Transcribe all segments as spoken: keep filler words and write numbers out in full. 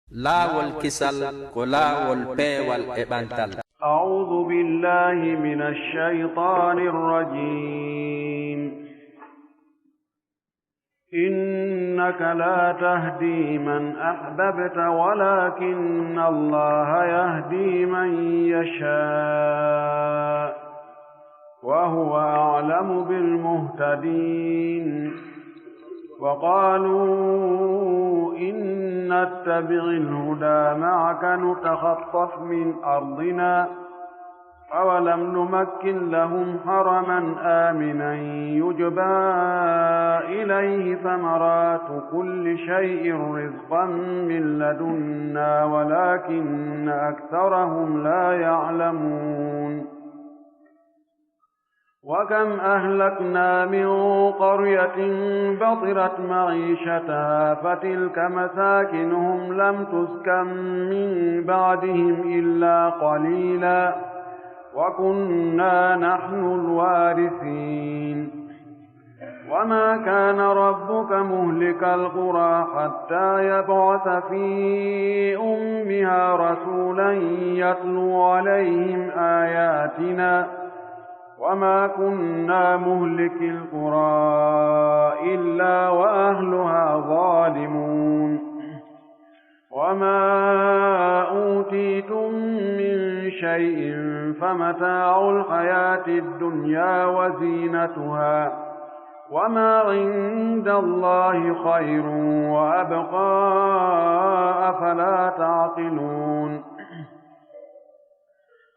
Laawol kisal ko laawol peewal e ɓantal. أعوذ بالله من الشيطان الرجيم. إنك لا تهدي من أحببت ولكن الله يهدي من يشاء وهو أعلم بالمهتدين. وقالوا إن نتبع الهدى معك نتخطف من أرضنا أولم نمكن لهم حرما آمنا يجبى إليه ثمرات كل شيء رزقا من لدنا ولكن أكثرهم لا يعلمون. وكم أهلكنا من قرية بطرت معيشتها فتلك مساكنهم لم تسكن من بعدهم إلا قليلا وكنا نحن الوارثين. وما كان ربك مهلك القرى حتى يبعث في أمها رسولا يتلو عليهم آياتنا وما كنا مهلك القرى إلا وأهلها ظالمون. وما أوتيتم من شيء فمتاع الحياة الدنيا وزينتها وما عند الله خير وأبقى أفلا تعقلون.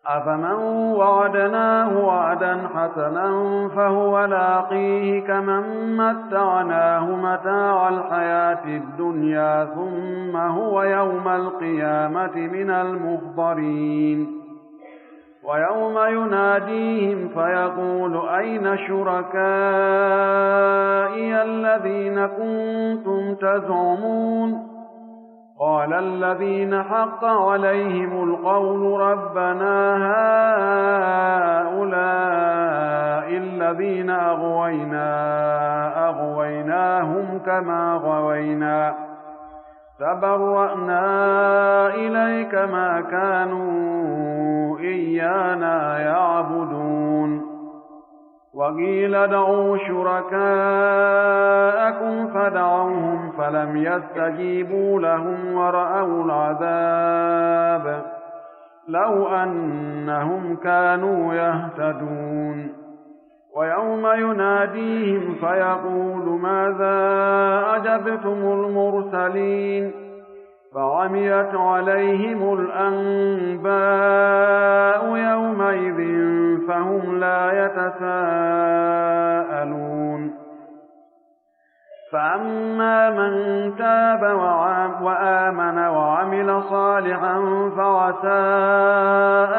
أفمن وعدناه وعدا حسنا فهو لاقيه كمن متعناه متاع الحياة الدنيا ثم هو يوم القيامة من المحضرين. ويوم يناديهم فيقول أين شركائي الذين كنتم تزعمون؟ قال الذين حق عليهم القول ربنا هؤلاء الذين أغوينا أغويناهم كما غوينا تبرأنا إليك ما كانوا إيانا يعبدون. وقيل ادعوا شركاءكم فدعوهم فلم يستجيبوا لهم ورأوا العذاب لو أنهم كانوا يهتدون. ويوم يناديهم فيقول ماذا أجبتم المرسلين؟ فعميت عليهم الأنباء يومئذ فهم لا يتساءلون. فأما من تاب وعم-، وآمن وعمل صالحا فعسى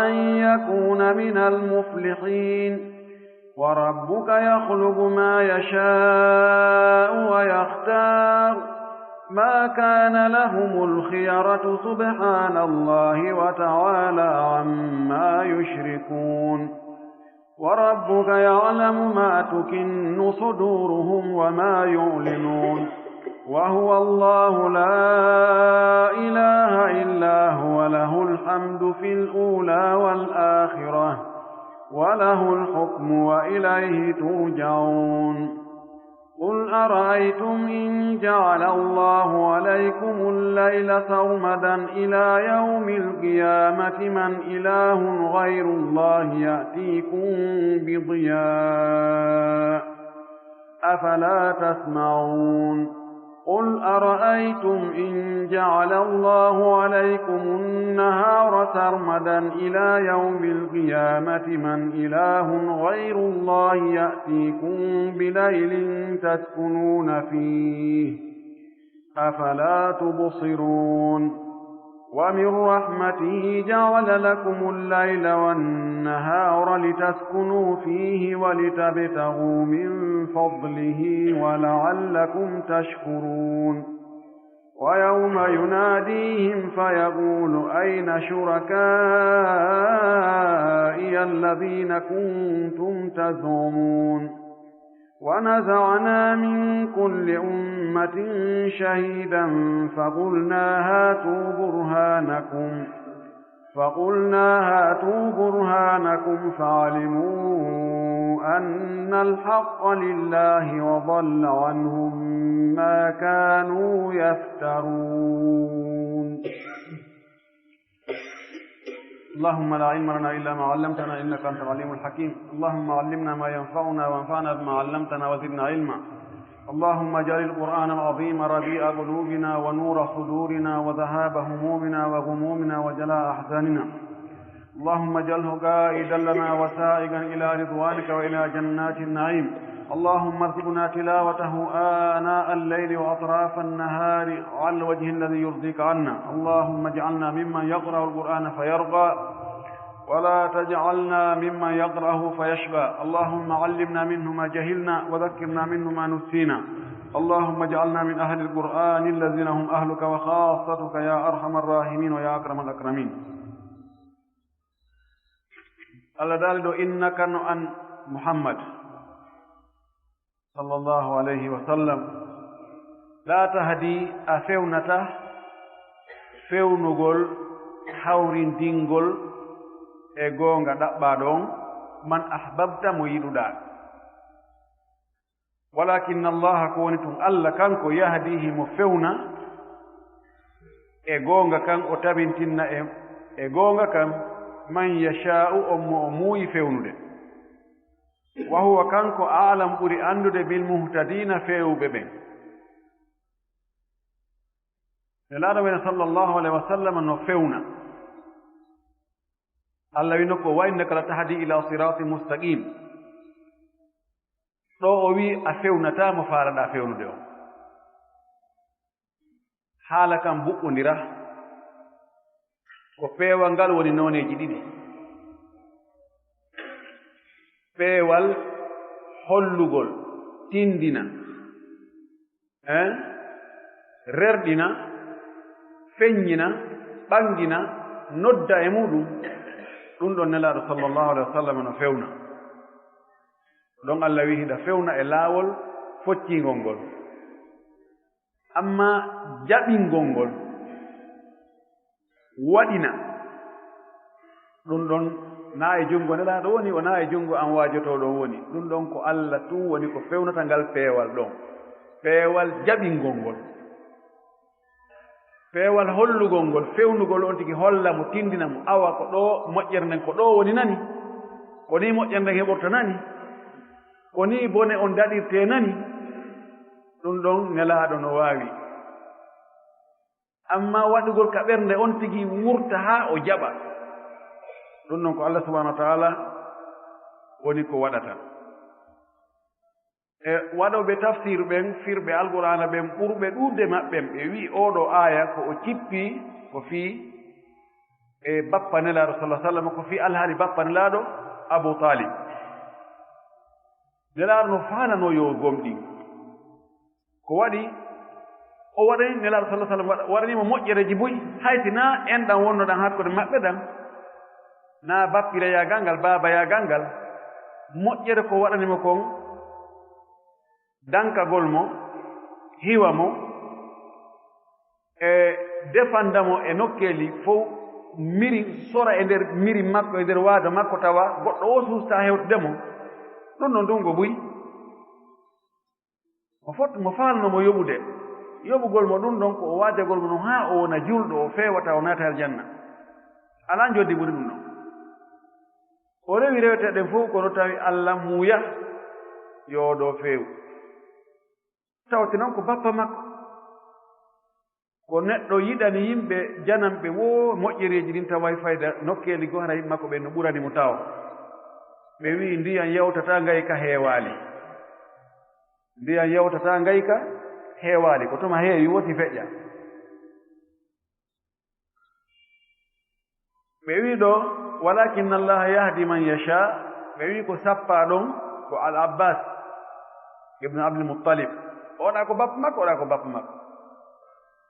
أن يكون من المفلحين. وربك يخلق ما يشاء ويختار ما كان لهم الخيرة سبحان الله وتعالى عما يشركون. وربك يعلم ما تكن صدورهم وما يعلنون. وهو الله لا إله إلا هو له الحمد في الأولى والآخرة وله الحكم وإليه ترجعون. قل أرأيتم إن جعل الله عليكم الليل سرمدا إلى يوم القيامة من إله غير الله يأتيكم بضياء أفلا تسمعون. قل أرأيتم إن جعل الله عليكم النهار سرمدا إلى يوم القيامة من إله غير الله يأتيكم بليل تسكنون فيه أفلا تبصرون. ومن رحمته جعل لكم الليل والنهار لتسكنوا فيه ولتبتغوا من فضله ولعلكم تشكرون. ويوم يناديهم فيقول أين شركائي الذين كنتم تزعمون؟ ونزعنا من كل أمة شهيدا فقلنا هاتوا لكم، فقلنا هاتوا برهانكم فعلموا أن الحق لله وضل عنهم ما كانوا يفترون. اللهم لا علم لنا إلا ما علمتنا إنك أنت العليم الحكيم. اللهم علمنا ما ينفعنا وانفعنا بما علمتنا وزدنا علما. اللهم اجعل القرآن العظيم ربيع قلوبنا ونور صدورنا وذهاب همومنا وغمومنا وجلاء أحزاننا. اللهم اجعله قائدا لنا وسائقا إلى رضوانك وإلى جنات النعيم. اللهم ارزقنا تلاوته آناء الليل وأطراف النهار على الوجه الذي يرضيك عنا. اللهم اجعلنا ممن يقرأ القرآن فيرقى، ولا تجعلنا ممن يقرأه فيشقى. اللهم علمنا منه ما جهلنا وذكرنا منه ما نسينا. اللهم اجعلنا من أهل القرآن الذين هم أهلك وخاصتك يا أرحم الراحمين ويا أكرم الأكرمين. Allah daali ɗo, innaka, no an Muhammad, sallallahu alayhi wa sallam, la tahdi, a fewnata fewnugol hawrindingol e goonga ɗaɓɓaaɗo on, man ahbabta, mo yiɗuɗaa. Walakinna Allaha, ko woni tun Allah, kanko yahdi, himo fewna e goonga kan, o tabintinna e, e goonga kan, man yasha'u, on mo o muuyi fewnude. Wa huwa, kanko, a'lam, ɓuri anndude, bil muhtadina, feewuɓe ɓen. Nelaaɗo men sallallahu alayhi wa sallam no fewna. Allah wino ko, wa innaka la tahdi ila siratin mustaqim. Ɗo o wi'i a fewnataa mo faalaɗaa fewnude on. Haala kan buɓɓondira, ko peewal ngal woni nooneeji ɗiɗi. Peewal hollugol, tindina, en, rerɗina, feññina, ɓanngina, nodda e muɗum. Ɗum ɗon Nelaaɗo sallallahu alayhi wa sallam no fewna. Ɗon Allah wi'i hiɗa fewna e laawol focciingol ngol. Amma jaɓingol ngol, waɗina, ɗum ɗon na e junngo Nelaaɗo woni, o na e junngo an waajotooɗo woni. Ɗum ɗon ko Allah tun woni ko fewnata ngal peewal ɗon. Peewal jaɓingol ngol. Peewal hollugol ngol, fewnugol on tigi, holla mo, tindina mo, awa ko ɗo moƴƴere nden, ko ɗo woni nani, ko ni moƴƴere nden heɓorta nani, ko ni bone on daɗirte nani, ɗum ɗon Nelaaɗo no waawi. Amma waɗugol ka ɓernde on tigi wurta haa o jaɓa, ɗum ɗon ko Allah subhanahu wa ta'ala woni ko waɗata. E waɗooɓe tafsiru ɓen, firɓe Alqur'aana ɓen, ɓurɓe ɗuuɗde maɓɓe, ɓe wi'i oo ɗoo aaya ko o cippi ko fii e bappa Nelaaɗo sallallahu alaihi wasallam, ko fii alhaali bappa Nelaaɗo Abu Talib. Nelaaɗo no faalanoo yo gomɗin. Ko waɗi, o waɗani Nelaaɗo sallallahu alaihi wasallam, waɗa-, waɗanii mo moƴƴereeji buy, hay si naa enɗan wonnoɗan hakkunde maɓɓe ɗan, naa bappirayaagal ngal, baabayaagal ngal, moƴƴere ko waɗani mo kon, dankagol mo, hiwa mo, e defanda mo e nokkeeli fow, miri sora e nder miri makko, e nder waada makko, tawa goɗɗo o suustaa hewtude mo. Ɗum no ndungo buy. Mo fot-, mo faalno mo yoɓude. Yoɓugol mo ɗum ɗon ko o waadegol mo non haa o wona juulɗo, o feewata, o naata aljanna. Alaa njoɗdi ɓuri ɗum ɗon. O rewi reweteeɗen fow, kono tawi Allah muuya yo o ɗo feewu. Tawti noon ko bappa makko. Ko neɗɗo yiɗani yimɓe, jananɓe wo moƴƴereeji ɗin, tawa e fayda nokkeeli goo, hara yimɓe makko ɓen no ɓurani mo tawo. Ɓe wi'i, "Ndiyan yawtata ngayka heewaali. Ndiyan yawtata ngayka heewaali. Ko tuma heewi woti feƴƴa." Ɓe wi'i ɗo, "Walakinna Allaha yahdi man yasha." Ɓe wi'i ko sappaa ɗon ko Al Abbas ibn Abdul Muttalib. Oɗa ko bappa makko, oɗa ko bappa makko.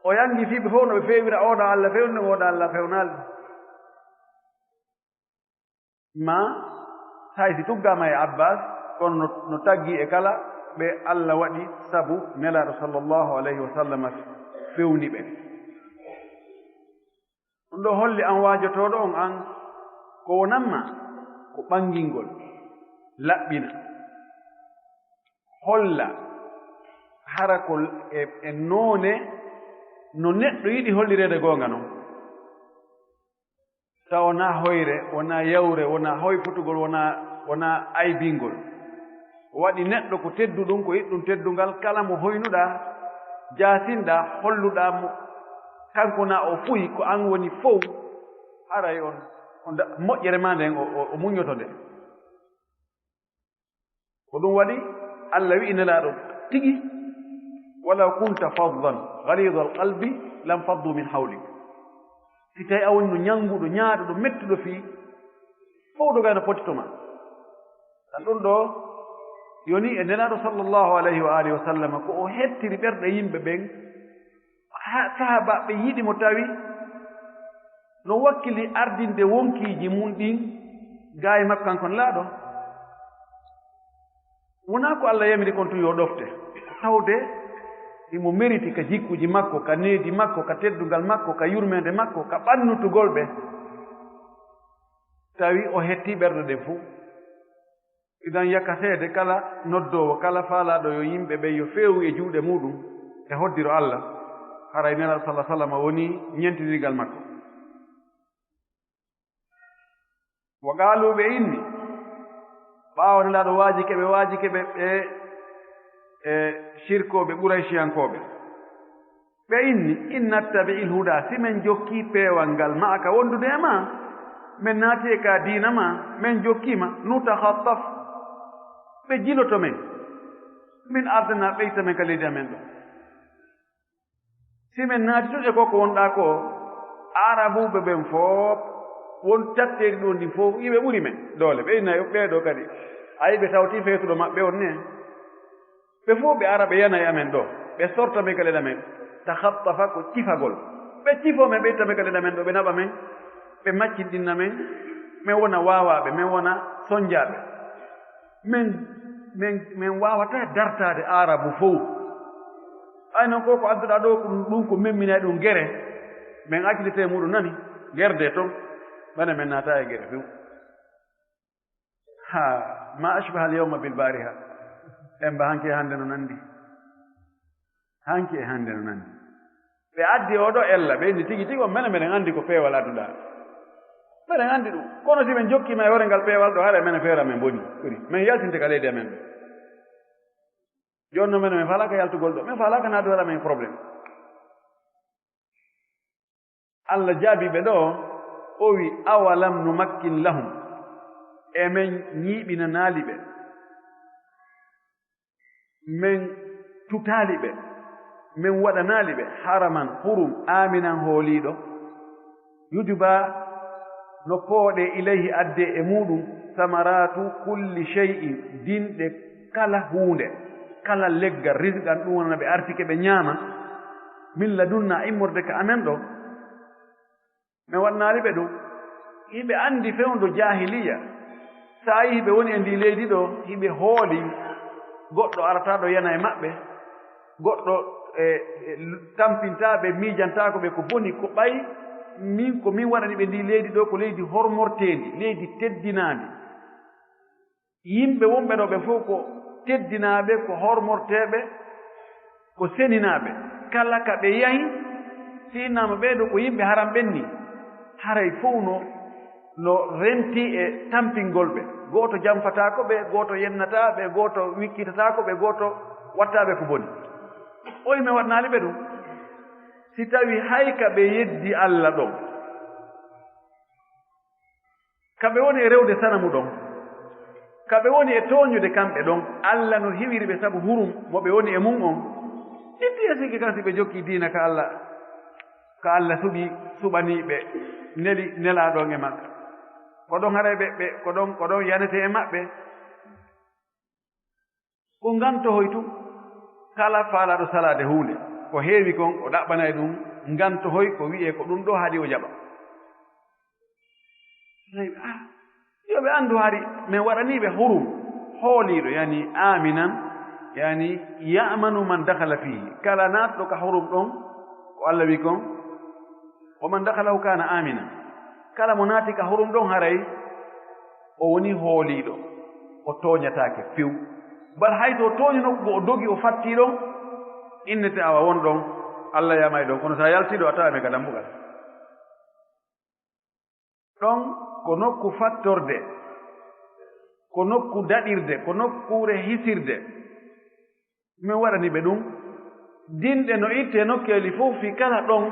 O yangi fii ɓe fow no ɓe feewira, oɗa Allah fewni, oɗa Allah fewnaali. Ma hay si tuggaama e Abbas, kono no, no taggi e kala ɓe Allah waɗi sabu Nelaaɗo sallallahu alayhi wa sallam fewni ɓe. Ɗo holli an waajotooɗo on an, ko wonanma ko ɓangingol, laɓɓina, holla hara ko e, e noone no neɗɗo yiɗi hollireede goonga non. Taw wonaa hoyre, wonaa yawre, wonaa hoyfotugol, wonaa, wonaa aybingol. Waɗi neɗɗo ko tedduɗum, ko yiɗɗum teddungal, kala mo hoynuɗaa, jaasinɗaa, holluɗaa mo, kanko na o fuyi, ko an woni fow, haray on, on da-, moƴƴere maa nden o, o, o muññoto nde. Ko ɗum waɗi Allah wi'i Nelaaɗo tigi, "Walaw kunta faddan ghalidhal qalbi lam faddu min hawlik." Si tawi a woni no ñannguɗo, ñaaɗuɗo, mettuɗo fii, fow dogay no poti to ma. Tan ɗum ɗo yoni e Nelaaɗo sallallahu alayhi wa alihi wa sallam, ko o hettiri ɓerɗe yimɓe ɓen, ha-, sahaabaaɓe yiɗi mo tawi no wakkili ardinde wonkiiji mun ɗin gaa e makko kanko Nelaaɗo. Wonaa ko Allah yamiri kon tun yo ɗofte, ko tawde himo meriti ka jikkuji makko, ka needi makko, ka teddungal makko, ka yurmeende makko, ka ɓannutugol ɓe. Tawi o hetti ɓerɗe ɗen fuu. Idan yakaseede kala noddoowo, kala faalaaɗo yo yimɓe ɓen yo feewu e juuɗe muuɗum e hoddiro Allah, haray Nelaaɗo sallallahu alaihi wasallam woni ñentinirgal makko. Wa qaalu, ɓe inni, ɓaawo Nelaaɗo waajike ɓe, waajike ɓe, ɓe, e sirkooɓe Qurayshiyankooɓe. Ɓe inni, "In nattabi'il huda, si men jokki peewal ngal ma'aka wondude e ma, men naati e ka diina ma, men jokki ma, nutakhattaf, ɓe jiloto men, min ardina, ɓe itta men ka leydi amen ɗo." Si men naati tun e ko ko wonɗaa ko, Aarabuuɓe ɓen fof, won tatteeri ɗon ndin fof, iɓe ɓuri men doole. Ɓe inna yo ɓee ɗoo kadi, a yi'i ɓe tawti feetuɗo maɓɓe on ne. Ɓe fof ɓe ara ɓe yana e amen ɗoo, ɓe sorta men ka leydi amen. Takhattafa ko cifagol. Ɓe cifoo men, ɓe itta men ka leydi amen ɗoo, ɓe naɓa men, ɓe maccinɗinna men, men wona waawaaɓe, men wona sonjaaɓe. Men, men, men waawataa dartaade Aarabu fow. Ay non ko, ko adduɗaa ɗoo, ko ɗum, ɗum ko memminay ɗum gere, men accitete e muɗum nani, gerde ton, bana men naata e gere few. Ha, ma ashbaha al-yawma bil bariha. Emba hanki e hannde no nandi. Hanki e hannde no nandi. Ɓe addi oo ɗoo ella, ɓe inni tigi tigi on, menen meɗen anndi ko peewal adduɗaa. Meɗen anndi ɗum. Kono si men jokkiima e hoore ngal peewal ɗoo, haray menen feere amen boni, ɓuri. Men yaltinte ka leydi amen ɗoo. Jooni non menen men faalaaka yaltugol ɗoo. Men faalaaka naatugol amen problème. Allah jaabii ɓe ɗoo, o wi, "Awalam numakkin lahum." E men ñiiɓinanaali ɓe. Men tutaali ɓe, men waɗanaali ɓe haraman hurum, aaminan hooliiɗo, yujba no pooɗee ilayhi addee e muuɗum, samaraatu kulli shay'in, dinɗe kala huunde, kala leggal, rizqan, ɗum wonana ɓe arsike ɓe ñaama, min ladunna, immorde ka amen ɗoo. Men waɗanaali ɓe ɗum. Hiɓe anndi fewndo jaahiliya. So a yii hiɓe woni e ndii leydi ɗoo, hiɓe hooli goɗɗo arataɗo yana e maɓɓe, goɗɗo, e, e, tampintaa ɓe, miijantaako ɓe ko boni, ko ɓay min, ko min waɗani ɓe ndii leydi ɗoo, ko leydi hormorteendi, leydi teddinaandi. Yimɓe wonɓe ɗoo ɓe fof ko teddinaaɓe, ko hormorteeɓe, ko seninaaɓe. Kala ka ɓe yahi, si innama ɓee ɗoo ko yimɓe haram ɓen nii, haray fof no, no renti e tampingol ɓe. Gooto janfataako ɓe, gooto yennataa ɓe, gooto wikkitataako ɓe, gooto wattaa ɓe ko boni. Oy, men waɗanaali ɓe ɗum. Si tawi hay ka ɓe yeddi Alla ɗon, ka ɓe woni e rewde sanamu ɗon, ka ɓe woni e tooñude kamɓe ɗon, Alla no hiwiri ɓe sabu hurum mo ɓe woni e mum on. Itti e sikki kan si ɓe jokki diina ka Alla, ka Alla suɓi, suɓanii ɓe, neli Nelaaɗo on e makka. Ko ɗon haray ɓe, ɓe, ko ɗon, ko ɗon yanetee e maɓɓe. Ko ngantohoy tun, kala faalaaɗo salaade huunde, ko heewi kon, o ɗaɓɓana e ɗum ngantohoy, ko wi'ee ko ɗum ɗoo haɗi o jaɓa. Tawi, ah, yo ɓe anndu hari men waɗanii ɓe hurum, hooliiɗo, yani aaminan, yani ya'manu man dakhala fiihi. Kala naatɗo ka hurum ɗon, ko Alla wi kon, Wa man dakhalahu kana amina. Kala mo naati ka hurum ɗon haray o woni hooliiɗo, o tooñataake few. Bal hay to o tooñi nokku goo, o dogi, o fattii ɗon, innete awa won ɗon, Allah yamay ɗon. Kono so a yaltii ɗo, a taway men ka dambugal. Ɗon ko nokku fattorde, ko nokku daɗirde, ko nokkuure hisirde. Min waɗani ɓe ɗum. Dinɗe no ittee nokkeeli fof, fii kala ɗon,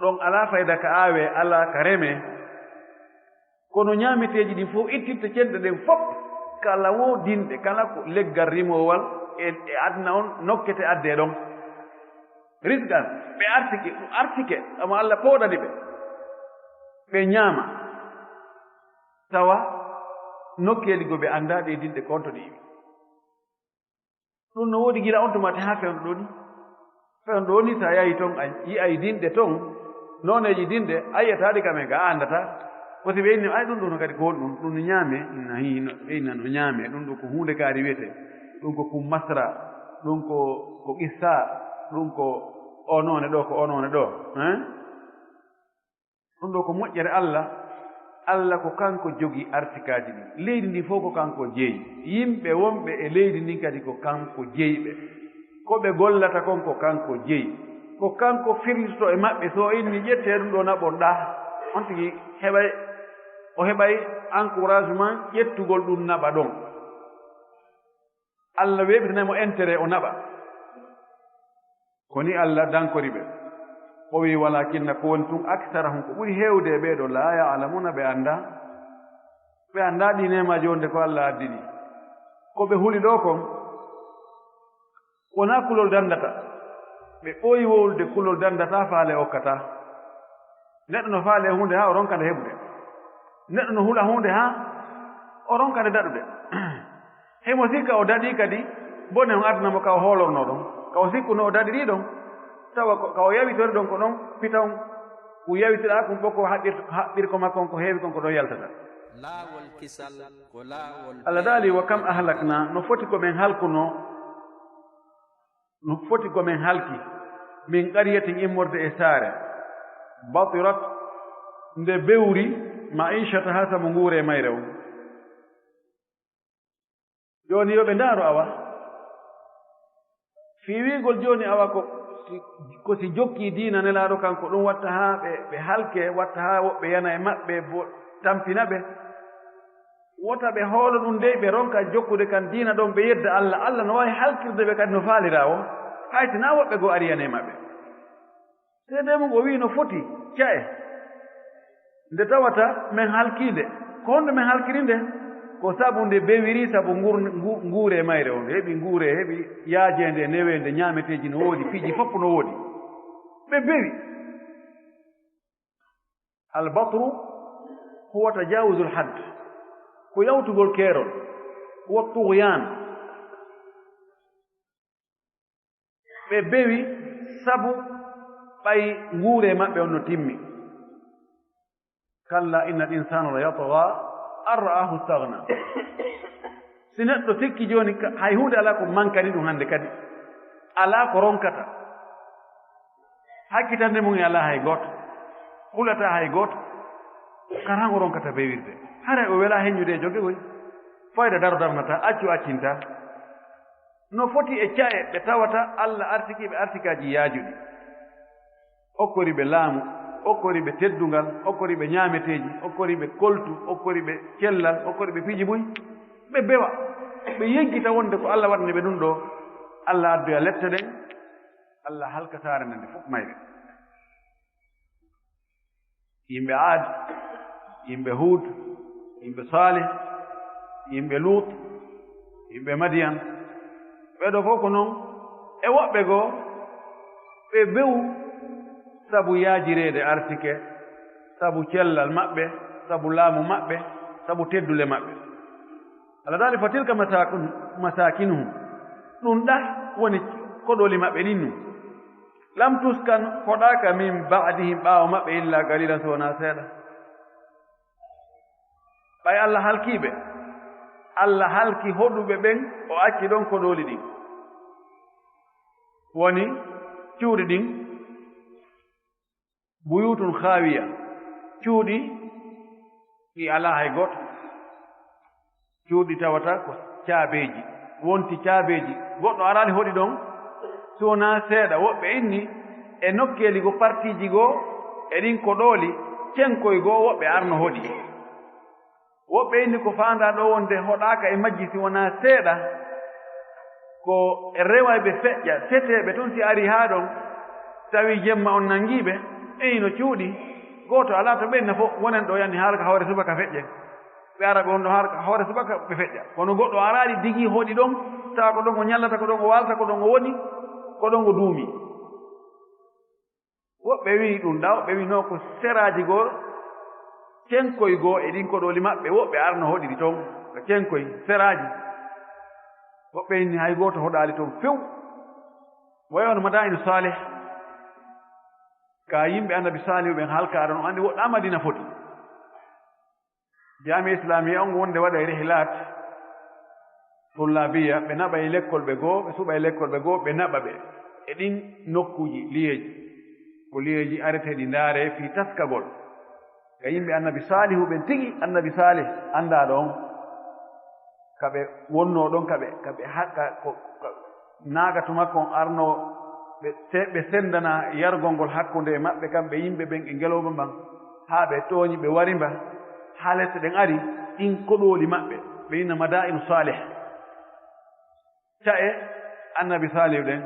ɗon alaa fayda ka aawee, alaa ka remee. Kono ñaameteeji ɗin fof ittirta cenɗe ɗen fof, kala woo dinɗe, kala ko leggal rimoowal e, e aduna on nokkete addee ɗon. Risqan, ɓe artike, ɗum artike, omo Allah pooɗani ɓe. Ɓe ñaama, tawa nokkeeli goo ɓe anndaa ɗee dinɗe ko honto ɗi iwi. Ɗum no woodi gila on tuma te haa fewndo ɗoo ni. Fewndo ɗoo ni, so a yahi ton, a yi'ay dinɗe ton, nooneeji dinɗe, a yi'ataa ɗi ka men ga, a anndataa. Ko si ɓe inni, ay, ɗum ɗoo no kadi ko honɗum? Ɗum no ñaamee? Nahi, no, ɓe inna no ñaamee. Ɗum ɗoo ko huunde kaari wiyetee. Ɗum ko kum masra. Ɗum ko, ko qissa. Ɗum ko o noone ɗoo, ko o noone ɗoo. Hein? Ɗum ɗoo ko moƴƴere Allah. Allah ko kanko jogii arsikaaji ɗin. Leydi ndin fof ko kanko jeyi. Yimɓe wonɓe e leydi ndin kadi ko kanko jeyi ɓe. Ko ɓe gollata kon ko kanko jeyi. Ko kanko firlitoto e maɓɓe. So o inni, "Ƴettee ɗum ɗoo naɓon ɗaa," on tigi heɓay, o heɓay encouragement ƴettugol ɗum naɓa ɗon. Allah weeɓitanay mo intérêt o naɓa. Ko ni Allah dankori ɓe. O wi'i, "Walaakinna, ko woni tun, aksarahum, ko ɓuri heewde e ɓee ɗoo, laa ya'lamuuna, ɓe anndaa. Ɓe anndaa ɗii neemaaji wonde ko Allah addi ɗi. Ko ɓe huli ɗoo kon, wonaa kulol danndata. Ɓe ɓooyi wowlude kulol danndata, faale okkataa." Neɗɗo no faale huunde haa o ronka nde heɓude. Neɗɗo no hula huunde haa o ronka nde daɗude. Himo sikka o daɗii kadi, bone on aduna mo ka o hoolornoo ɗon, ka o sikkunoo o daɗirii ɗon, tawa ko, ka o yawitori ɗon ko ɗon pita on, ko yawitiraa kon fof ko haɓɓir-, haɓɓir ko makko on ko heewi kon ko ɗon yaltata. Laawol kisal ko laawol Allah daali, "Wa kam ahlakna," no foti ko men halkunoo, no foti ko men halki, "min qaryatin," immorde e saare, "batirat," nde bewri, "ma'ishataha," sabu nguure mayre on. Jooni yo ɓe ndaaru awa. Fii wi'ugol jooni awa ko si, ko si jokkii diina Nelaaɗo kan, ko ɗum watta haa ɓe, ɓe halkee, watta haa woɓɓe yana e maɓɓe, bo tampina ɓe. Wota ɓe hoolo ɗum dey, ɓe ronka jokkude kan diina ɗon, ɓe yedda Allah. Allah no waawi halkirde ɓe kadi no faaliraa woo, hay sinaa woɓɓe goo ari yana e maɓɓe. Seedee mum o wi'i no foti ca'e nde tawata men halkii nde. Ko honno men halkiri nde? Ko sabu nde bewiri, sabu ngur-, ngu-, nguure mayre on. Heɓi nguure, heɓi yaajeende, neweende, ñaameteeji no woodi, piiji fof no woodi. Ɓe bewi. Al batru huwa tajawuzul hadd. Ko yawtugol keerol. Huwa tughyan. Ɓe bewi sabu ɓay nguure maɓɓe on no timmi. Kalla innal insana la yatgha an ra'ahu staghna. Si neɗɗo sikki jooni ka, hay huunde alaa ko mankani ɗum hannde kadi. Alaa ko ronkata. Hakkitande mum e alaa hay gooto. Hulataa hay gooto. Karan o ronkata bewirde. Haray o welaa heññude e joge woy. Fayda daro darnataa, accu accintaa. No foti e ca'e ɓe tawata Allah arsikii ɓe arsikaaji yaajuɗi. Okkori ɓe laamu, okkori ɓe teddungal, okkori ɓe ñaameteeji, okkori ɓe koltu, okkori ɓe cellal, okkori ɓe piiji buy. Ɓe bewa, ɓe yeggita wonde ko Allah waɗani ɓe ɗum ɗoo. Allah addoya lette ɗen, Allah halka saare nden nde fof mayre. Yimɓe Aad, yimɓe Huud, yimɓe Saalih, yimɓe Luut, yimɓe Madiyan. Ɓee ɗoo fof ko non. E woɓɓe goo, ɓe bewu sabu yaajireede arsike, sabu cellal maɓɓe, sabu laamu maɓɓe, sabu teddule maɓɓe. Allah daali, "Fa tilka masakun-, masakinuhum." Ɗum ɗa woni koɗooli maɓɓe ɗin nun. "Lam tuskan," hoɗaaka, "min ba'dihim," ɓaawo maɓɓe, "illa qalilan," so wonaa seeɗa. Ɓay Allah halkii ɓe, Allah halki hoɗuɓe ɓen, o acci ɗon koɗooli ɗin. Woni cuuɗi ɗin, Buyutun khaawiya, cuuɗi ɗi alaa hay gooto. Cuuɗi tawata ko caabeeji, wonti caabeeji, goɗɗo araali hoɗi ɗon, si wonaa seeɗa. Woɓɓe inni e nokkeeli goo, partiiji goo, e ɗin koɗooli, cenkoy goo, woɓɓe arno hoɗi. Woɓɓe inni ko faandaa ɗoo wonde hoɗaaka e majji si wonaa seeɗa, ko rewayɓe feƴƴa, seteeɓe tun si arii haa ɗon, tawi jemma on nangii ɓe, ɓe hino cuuɗi, gooto alaa to ɓenna fof, wonen ɗoo yani haala ka hoore subaka feƴƴen. Ɓe ara ɓe won ɗo har hoore subaka ɓe feƴƴa. Kono goɗɗo araali digi hoɗi ɗon, tawa ko ɗon o ñallata, ko ɗon o waalata, ko ɗon o woni, ko ɗon o duumi. Woɓɓe wi'i ɗum ɗa, woɓɓe wi'i no ko seraaji goo, cenkoy goo e ɗin koɗooli maɓɓe, woɓɓe arno hoɗiri ton, ko cenkoy, seraaji. Woɓɓe inni hay gooto hoɗaali ton few. Wayi on Madaa'inu Saalih, ka yimɓe Annabi Saalihu ɓen halkaano, on anndi woɗɗa Madina foti. Jaami Islamiya on wonde waɗa e rihilaat tullaabiya, ɓe naɓa e lekkol ɓe goo, ɓe suɓa e lekkol ɓe goo, ɓe naɓa ɓe e ɗin nokkuuji, liyeeji. Ko liyeeji areteeɗi ndaare fii taskagol. Ka yimɓe Annabi Saalihu ɓen tigi, Annabi Saalih anndaaɗo on, ka ɓe wonnoo ɗon, ka ɓe, ka ɓe ha-, ka, ko, ka, naaga to makko on arnoo, ɓe se-, ɓe senndana yargol ngol hakkunde e maɓɓe, kamɓe yimɓe ɓen e ngelooba mban, haa ɓe tooñi, ɓe wari mba, haa lette ɗen ari, ɗin koɗooli maɓɓe, ɓe inna Madaa'inu Saalih. Ca'e Annabi Saalihu ɗen,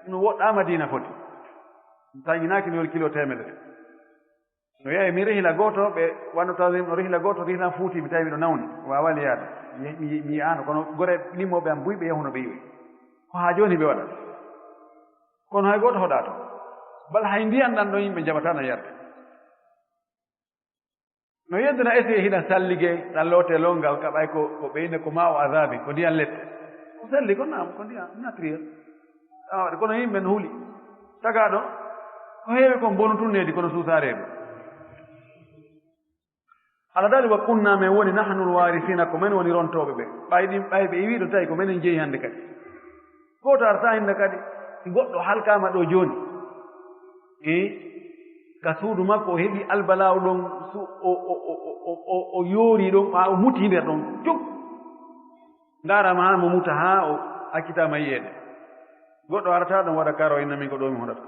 no woɗɗaa Madiina foti. Tañinaaki no yori kilo teemedere. No yahi mi rihla gooto, ɓe wano tawi no rihla gooto, rihla fuuti, mi tawi miɗo nawni, o waawaali yaade. Mi, mi, mi yi'aano, kono gore ɗimmooɓe am buy ɓe yahuno ɓe yi'oyi. Ko haa jooni ɓe waɗa. Kono hay gooto hoɗaa to. Bal hay ndiyan ɗan ɗon yimɓe njaɓataano yarde. No yeddana ese hiɗan sallige, ɗan loote longal, ka ɓay ko, ko ɓe inne ko maa o azabi, ko ndiyan lette. Ko salli, ko naam, ko ndiyan naturel. Awa, kono yimɓe no huli. Tagaaɗo, ko heewi kon bonu tun needi, kono suusaa reedu. Alla daali, "Wa kunna, men woni, nahnul waarisiina, ko men woni rontooɓe ɓe." Ɓay ɗin, ɓay ɓe iwii ɗo tawi ko menen jeyi hannde kadi. Gooto artaa hannde kadi, si goɗɗo halkaama ɗo jooni. E ka suudu makko, o heɓi albalaaw ɗon, su-, o, o, o yoori ɗon, haa o muti nder ɗon, cuk. Ndaaraama haa mo muta, haa o accitaama yi'eede. Goɗɗo arata ɗon waɗa karo, inna min ko ɗo mi hoɗata.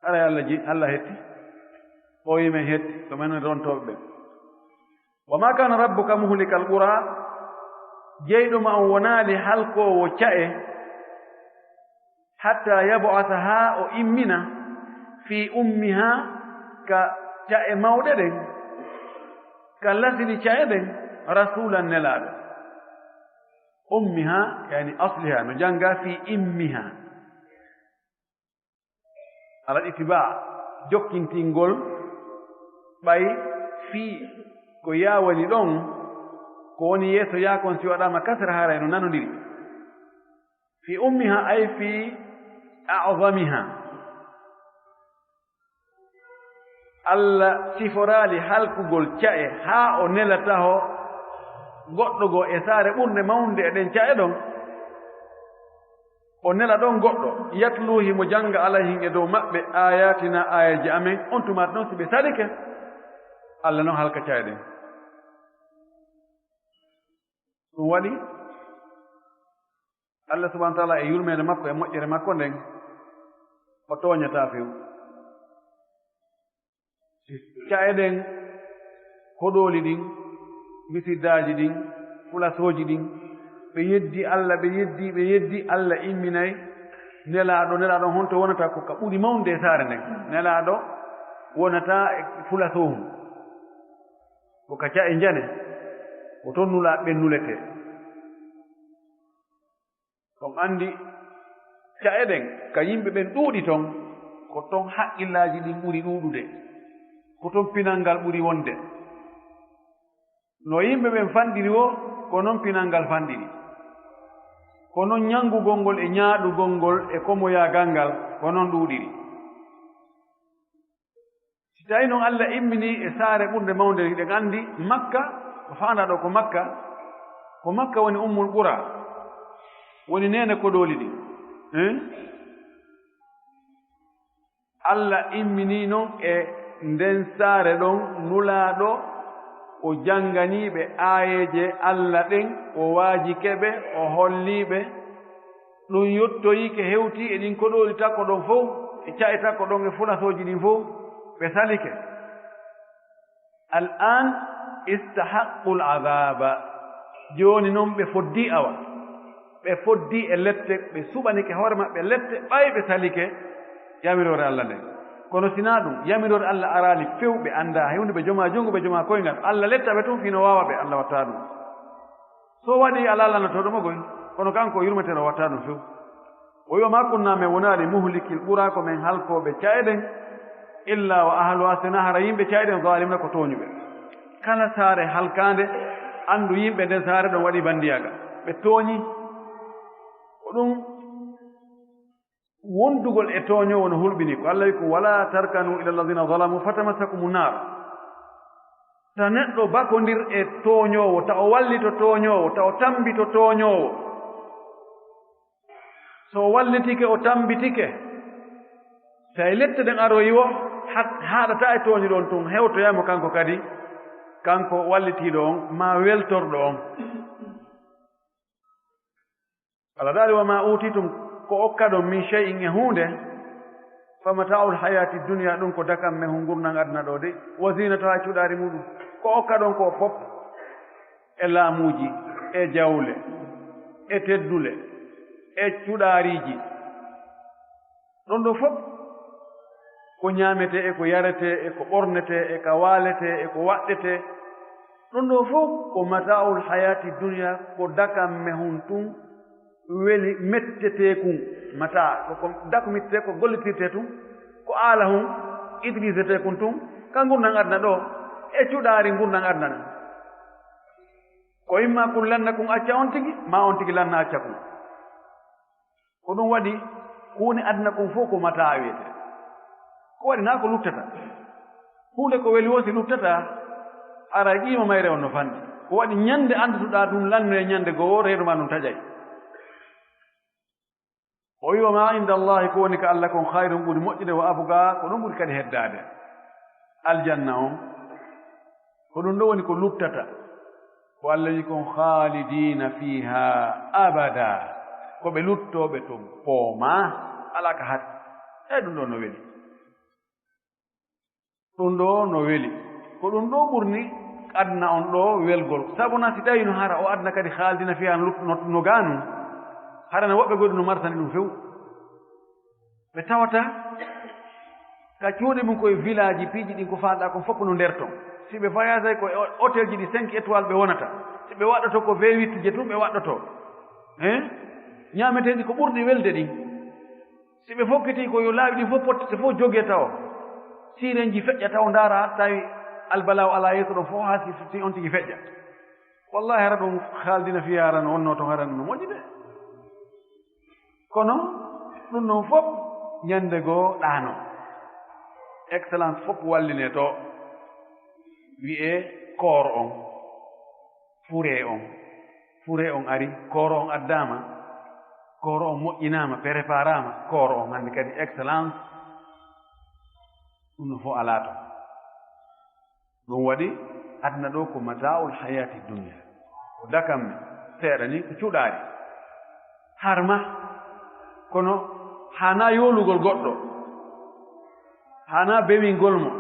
Haray Alla ji-, Alla hetti. Ɓooyi men hetti, ko men rontooɓe ɓen. "Wa ma kana rabbuka muhlikal qura," jeyɗo ma on wonaali halkoowo ca'e, "hatta yab'atha," haa o immina, "fi ummiha," ka ca'e mawɗe ɗen, ka lasili ca'e ɗen, "rasulan," nelaaɗo. "Ummiha," yani asliha, no jannga "fi immiha." Alal itibaa, jokkintingol, ɓay fii ko yaa woni ɗon, ko woni yeeso yaa kon, si waɗaama kasra, haray no nanondiri. "Fi ummiha," ay fi a'zamiha. Alla siforaali halkugol ca'e haa o nela taho goɗɗo goo e saare ɓurnde mawnde e ɗen ca'e ɗon. O nela ɗon goɗɗo, "yatluuhi," mo jannga, "alayhim," e dow maɓɓe, "ayatina," aayeeje amen, on tumaati non si ɓe salike, Alla non halka ca'e ɗen. Ɗum waɗi, Alla subhaanahu wa ta'aala e yurmeende makko e moƴƴere makko nden, o tooñataa few. Ca'e ɗen, koɗooli ɗin, misiddaaji ɗin, fulasooji ɗin, ɓe yeddi Alla, ɓe yeddi, ɓe yeddi, Alla imminay Nelaaɗo, Nelaaɗo honto wonata? Ko ka ɓuri mawnde e saare nden. Nelaaɗo wonata e fulasoohun. Ko ka ca'e njane, ko ton Nulaaɓe ɓen nuletee. On anndi, ca'e ɗen, ka yimɓe ɓen ɗuuɗi ton, ko ton haqqillaaji ɗin ɓuri ɗuuɗude, ko ton pinal ngal ɓuri wonde. No yimɓe ɓen fanɗiri woo, ko non pinal ngal fanɗiri. Ko non ñanngugol ngol e ñaaɗugol ngol e komoyaagal ngal, ko non ɗuuɗiri. Si tawii non Alla imminii e saare ɓurnde mawnde, hiɗen anndi Makka, ko faandaa ɗoo ko Makka, ko Makka woni Ummul Qura, woni neene koɗooli ɗin. Hein? Alla imminii non e nden saare ɗon Nulaaɗo, o jannganii ɓe aayeeje Alla ɗen, o waajike ɓe, o hollii ɓe. Ɗum yottoyike hewtii e ɗin koɗooli takko ɗon fow, e ca'e takko ɗon e fulasooji ɗin fow, ɓe salike. Al-aan istahaqqul azaaba. Jooni non ɓe foddii awa. Ɓe foddii e lette, ɓe suɓanike hoore maɓɓe lette, ɓay ɓe salike yamiroore Alla nden. Kono sinaa ɗum, yamiroore Alla araali few, ɓe anndaa hewndu, ɓe jomaa junngo, ɓe jomaa koyngal. Alla letta ɓe tun fii no waawa ɓe, Alla wattaa ɗum. So waɗii alaa lannotooɗo mo goy, kono kanko o yurmeteeɗo wattaa ɗum few. O wi'a, "Ma kunna, men wonaali muhlikil qura, ko men halkooɓe ca'e ɗen, illa wa ahluha, sena hara yimɓe ca'e ɗen, zalimina, ko tooñuɓe." Kala saare halkaande, anndu yimɓe nden saare ɗon waɗi banndiyaagal. Ɓe tooñi. Ko ɗum wondugol e tooñoowo no hulɓini ko. Alla wi ko, "Wala tarkanu ila alladhina zalamu fatamassakumu nar." Ta neɗɗo bakondir e tooñoowo, ta o wallito tooñoowo, ta o tambito tooñoowo. So o wallitike, o tambitike, tawi lette ɗen aroyi o, ha-, haaɗata e tooñuɗo on tun, hewtoyamo kanko kadi, kanko wallitiiɗo on, maa weltorɗo on. Alla daali, "Wa ma utitum, ko okkaɗon, min shay'in, e huunde, fa mata'ul hayati dunya, ɗum ko dakamme hun ngurndan aduna ɗo de, wa zinatuha, e cuɗaari muɗum. Ko okkaɗon ko fof, e laamuuji, e jawle, e teddule, e cuɗaariiji." Ɗon ɗo fof ko ñaametee, e ko yaretee, e ko ɓornetee, e ka waaletee, e ko waɗɗetee. Ɗum ɗo fof ko mata'ul hayati dunya, ko dakamme hun tun weli metteteekun. Mata ko, ko dakumittee, ko gollitirtee tun, ko aala hun utiliseteekun tun, ka ngurndan aduna ɗo, e cuɗaari ngurndan aduna ɗon. Ko imma kun lanna kun acca on tigi, ma on tigi lanna acca kun. Ko ɗum waɗi, ko woni aduna kon fof ko mataa wiyetee. Ko waɗi, naa ko luttata. Huunde ko weli woo si luttata, aray qiima mayre on no fanɗi. Ko waɗi, ñande annduɗaa ɗum lannoye ñande goo, reedu maa ndun taƴay. O wi'i, "Wa ma inda Allahi, ko woni ka Alla kon, khayrun, ɓuri moƴƴude, wa abqa, ko ɗum ɓuri kadi heddaade." Aljanna on, ko ɗum ɗo woni ko luttata. Ko Alla wi kon, "Khalidina fiha abada." Ko ɓe luttooɓe ton poomaa, alaa ka hati. Eey, ɗum ɗo no weli. Ɗum ɗo no weli. Ko ɗum ɗo ɓurni aduna on ɗo welgol. Sabu na si tawi no hara o aduna kadi khalidina fiha no lut-, no, no gaanu. Hara na woɓɓe goɗɗi no marsani ɗum few. Ɓe tawata ka cuuɗi mum koye village piiji ɗin ko faalɗaa kon fof no nder ton. Si ɓe voyage ko e hôtel ji ɗi cinq étoiles ɓe wonata. Si ɓe waɗɗoto ko V huit je tun ɓe waɗɗoto. Hein? Ñaameteeɗi ko ɓurɗi welde ɗin. Si ɓe fokkiti ko yo laawi ɗin fof potti, so fof jogee tawo. Siirenji feƴƴa taw ndaara tawi albalaw alaa yeeso ɗon fof haa si, si on tigi feƴƴa. Wallahi hara ɗum khalidina fiha hara no wonno ton hara no moƴƴi de. Kono ɗum ɗon fof ñande goo ɗaano. Excellence fof walline to. Wi'e koor on, fure on, fure on ari, koor on addaama, koor on moƴƴinaama, préparaama, koor on hannde kadi excellence, ɗum no fof alaa ton. Ɗum waɗi aduna ɗo ko mata'ul hayati dunya. Ko dakamme, seeɗa ni ko cuɗaari. Harma, kono haanaa yoolugol goɗɗo. Haanaa bewingol mo.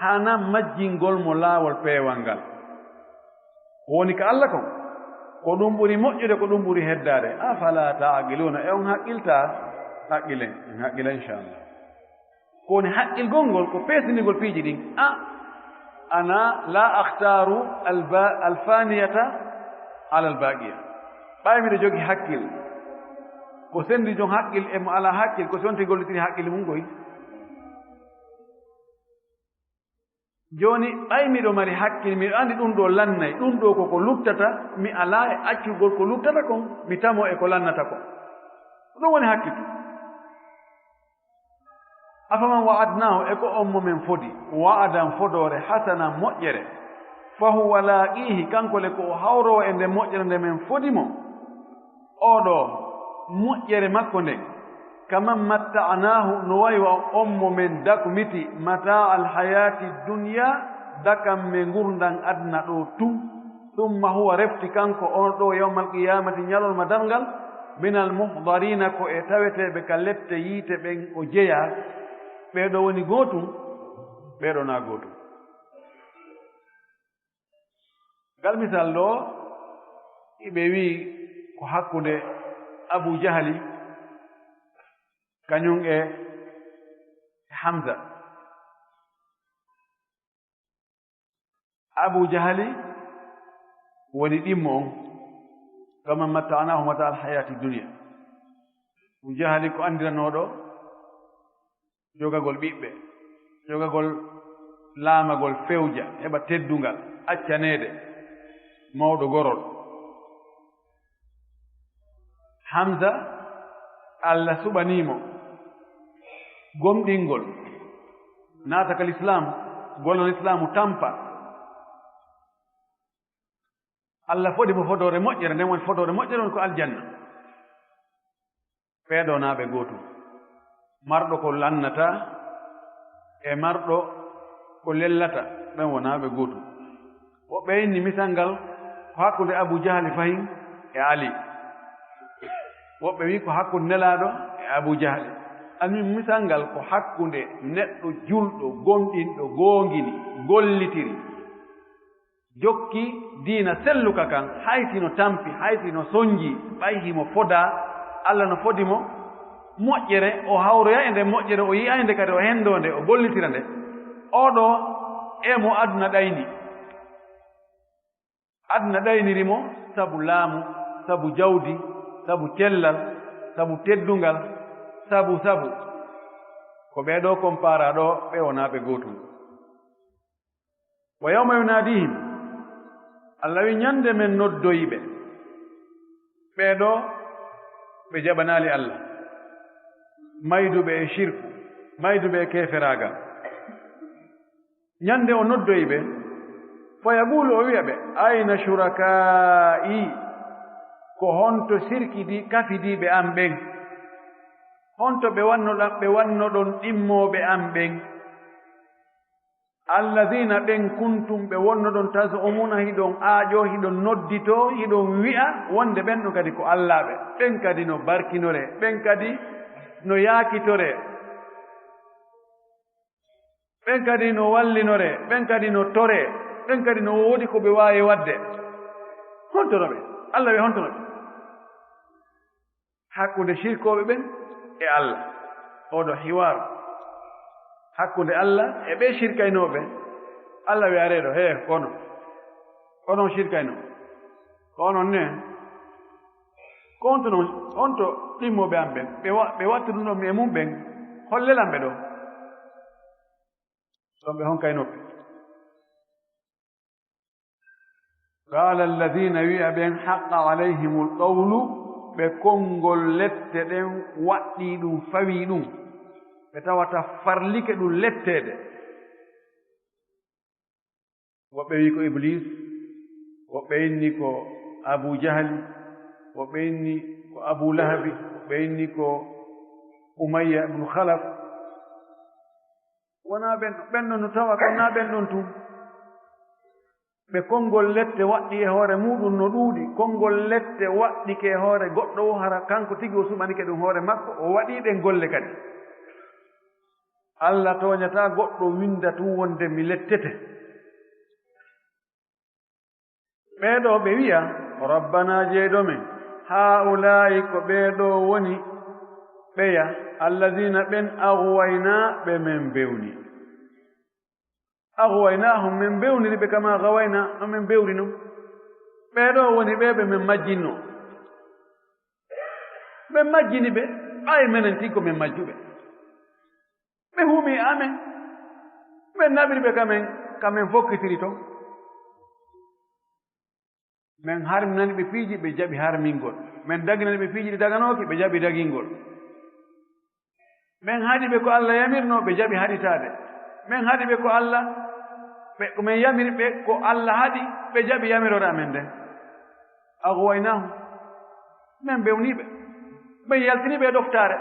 Haanaa majjingol mo laawol peewal ngal. Ko woni ka Alla kon, ko ɗum ɓuri moƴƴude, ko ɗum ɓuri heddaade. Afala ta'qiluna, e on haqqiltaa? Haqqilen, en haqqila inchallah. Ko woni haqqilgol ngol, ko peesinirgol piiji ɗin. A, ana la akhtaru alba-, alfaniyata ala albaqiya. Ɓay miɗo jogi haqqil, ko sendi jon haqqil e mo alaa haqqil, ko si on tigi gollitiri haqqil mum koy. Jooni, ɓay miɗo mari hakkil, miɗo anndi ɗum ɗoo lannay, ɗum ɗoo ko ko luttata, mi alaa e accugol ko luttata kon, mi tamo e ko lannata kon. Ko ɗum woni hakkil. Afaman wa'adnaahu, e ko on mo men fodi, wa'adan fodoore, hasanan moƴƴere, fa huwa laaqiihi, kanko le ko o hawroowo e nden moƴƴere nde men fodi mo. Oo ɗoo moƴƴere makko nden, Kaman matta'naahu, no wayi wa on mo men dakmiti, mataa'a al-hayaati dunya, dakam me ngurndan aduna ɗoo tun, summa huwa, refti kanko on ɗoo, yawmal qiyaamati, ñalorma darngal, minal muhdariina, ko e taweteeɓe ka lette yiite ɓen o jeyaa. Ɓee ɗoo woni gootun, ɓee ɗoo naa gootun. Ngal misal ɗoo, iɓe wi'i ko hakkunde Abu Jahali, kañun e Hamza. Abu Jahali woni ɗimmo on, kaman matta'naahu mataa'a al-hayaati dunya. Abu Jahali ko anndiranooɗo jogagol ɓiɓɓe, jogagol laamagol fewja, heɓa teddungal, accaneede mawɗo gorol. Hamza, Allah suɓanii mo gomɗingol, naata ka lislaam, golla lislaamu tampa. Allah fodi mo fodoore moƴƴere, nden woni fodoore moƴƴere woni ko aljanna. Ɓee ɗoo naa ɓe gootun. Marɗo ko lannataa e marɗo ko lellata, ɓen wonaa ɓe gootun. Woɓɓe inni misal ngal ko hakkunde Abu Jahali fahin e Ali. Woɓɓe wi'i ko hakkunde Nelaaɗo e Abu Jahali. Almuhim, misal ngal ko hakkunde neɗɗo julɗo, gomɗinɗo, goongini, gollitiri, jokki diina selluka kan, hay si no tampi, hay si no sonji, ɓay himo fodaa, Allah no fodi mo moƴƴere, o hawroya e nden moƴƴere, o yi'a nde kadi, o hendoo nde, o gollitira nde. Oo ɗoo, e mo aduna ɗayni. Aduna ɗayniri mo sabu laamu, sabu jawdi, sabu cellal, sabu teddungal, sabu, sabu. Ko ɓee ɗoo kompaaraa ɗoo, ɓe wonaa ɓe gootun. Wa yawma yunaadihim, Allah wi ñande men noddoyi ɓe. Ɓee ɗoo, ɓe jaɓanaali Allah. Mayduɓe e shirku, mayduɓe e keeferaagal. Ñande o noddoyi ɓe, fa yaquulu, o wi'a ɓe, "Ayna shurakaa'i?" Ko honto sirkidi kafidiiɓe an ɓen? Honto ɓe wannoɗon, ɓe wannoɗon ɗimmooɓe an ɓen? Alladiina, ɓen kuntum, ɓe wonnoɗon, taz'umuuna, hiɗon aaƴoo, hiɗon nodditoo, hiɗon wi'a wonde ɓen ɗon kadi ko allaaɓe. Ɓen kadi no barkinoree, ɓen kadi no yaakitoree, ɓen kadi no wallinoree, ɓen kadi no toree, ɓen kadi no woodi ko ɓe waawi waɗde. Honto no ɓe? Allah wi honto no ɓe? Hakkunde shirkooɓe ɓen e Allah. Oɗo hiwar hakkunde Allah e ɓe shirkaynooɓe. Allah wi'areeɗo, "He, kono, onon shirkaynoo, ko onon ne, ko on to non, on to ɗimmooɓe am ɓen, ɓe wa-, ɓe wattu ɗum ɗon mi e mum ɓen, hollelan ɓe ɗo?" Ɗon ɓe honkay noppi. Qaala alladhiina, wi'a ɓen, haqqa alayhimul qawlu, ɓe konngol lette ɗen waɗɗii ɗum, fawii ɗum, ɓe tawata farlike ɗum letteede. Woɓɓe wi'i ko Ibliis, woɓɓe inni ko Abu Jahli, woɓɓe inni ko Abu Lahabi, woɓɓe inni ko Umayya ibnu Khalaf. Wonaa ɓen, ɓen ɗon no tawa ko naa ɓen ɗon tun. Ɓe konngol lette waɗɗi e hoore muuɗum no ɗuuɗi. Konngol lette waɗɗike e hoore goɗɗo o, hara kanko tigi o suɓanike ɗum hoore makko, o waɗii ɗen golle kadi. Allah tooñataa goɗɗo, winnda tun wonde mi lettete. Ɓee ɗoo ɓe wi'a, "Rabbanaa, Jeyɗo men, haa'ulaa'i, ko ɓee ɗoo woni ɓeya, alladiina, ɓen, aghwaynaa, ɓe men bewni." Aghwaynaahum, men bewniri ɓe, kamaa ghawaynaa, no men bewri non. Ɓee ɗoo woni ɓee ɓe men majjinno. Men majjini ɓe, ɓay menen tigi ko men majjuɓe. Ɓe humi amen. Men naɓiri ɓe ka men, ka men fokkitiri ton. Men harminani ɓe piiji, ɓe jaɓi harmingol. Men daginani ɓe piiji ɗi daganooki, ɓe jaɓi dagingol. Men haɗi ɓe ko Allah yamirnoo, ɓe jaɓi haɗitaade. Men haɗi ɓe ko Allah, ɓe, ko men yamiri ɓe ko Allah haɗi, ɓe jaɓi yamiroore amen nden. Aghwaynaahum. Men bewni ɓe. Men yaltini ɓe e ɗoftaare.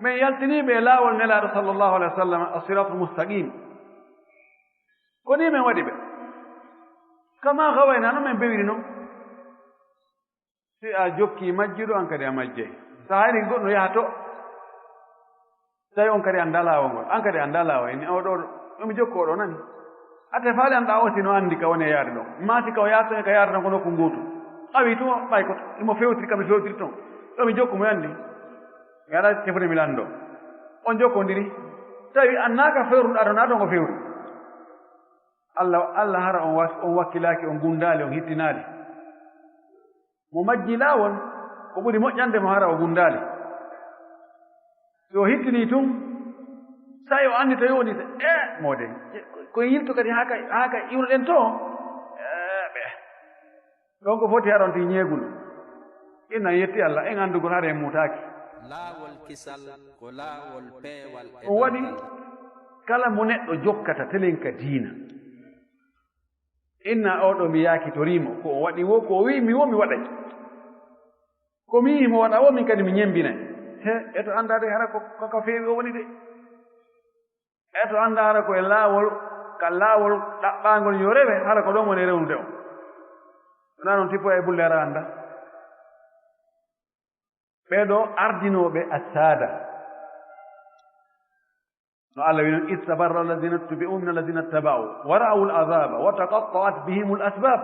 Min yaltinii ɓe e laawol Nelaaɗo sallallahu alaihi wasallam, as-siratul mustaqim. Ko nii min waɗi ɓe. Kama gawayna, no min bewiri non. Si a jokkii majjuɗo, an kadi a majjay. So a hayri goɗɗo yaha to, tawi on kadi anndaa laawol ngol, an kadi anndaa laawol, inni, "O ɗo, ɗo mi jokku, o ɗo nani." A te faale an ɗa o si no anndi ka woni e yaade ɗon. Maa si ka o yaade ton e ka yaade ton ko nokku ngootu. Ɓawi tun o ɓay ko imo fewtiri, kam mi fewtiri ton. Ɗo mi jokku mo anndi. Mi aɗa tefude mi lanndo. On jokkondiri. Tawi an naa ka fewruɗaa ɗon, naa ɗon o fewri. Allah, Allah hara on wa-, on wakkilaaki, on gunndaali, on hittinaali. Mo majji laawol, ko ɓuri moƴƴande mo hara o gunndaali. Si o hittinii tun, sey o anndi to yoni, e, moode, ko en yilto kadi haa ka, haa ka iwruɗen to? E, ɓe. Ɗon ko foti haɗon ti ñeegol. Inna yetti Allah, en anndugol hare en muutaaki. Laawol kisal ko laawol peewal e ɗum waɗi doggal. Kala mo neɗɗo jokkata telen ka diina. Inna oo ɗoo mi yaakitorii mo, ko o waɗi woo, ko o wi'i mi woo mi waɗay. Ko mi yi'i mo waɗa woo, min kadi mi ñembinay. He, eto anndaade hara ko, ko ka feewi o woni de. Eto annda hara ko e laawol, ka laawol ɗaɓɓaangol yo rewe, hara ko ɗon woni rewnude on. Wonaa noon tippo e bulle ara annda. Ɓee ɗoo ardinooɓe assaada. No Allah wi'i non, "Istabarra alladhina tubi'u min alladhina taba'u, wa ra'awul azaba, wa taqatta'at bihimul asbab.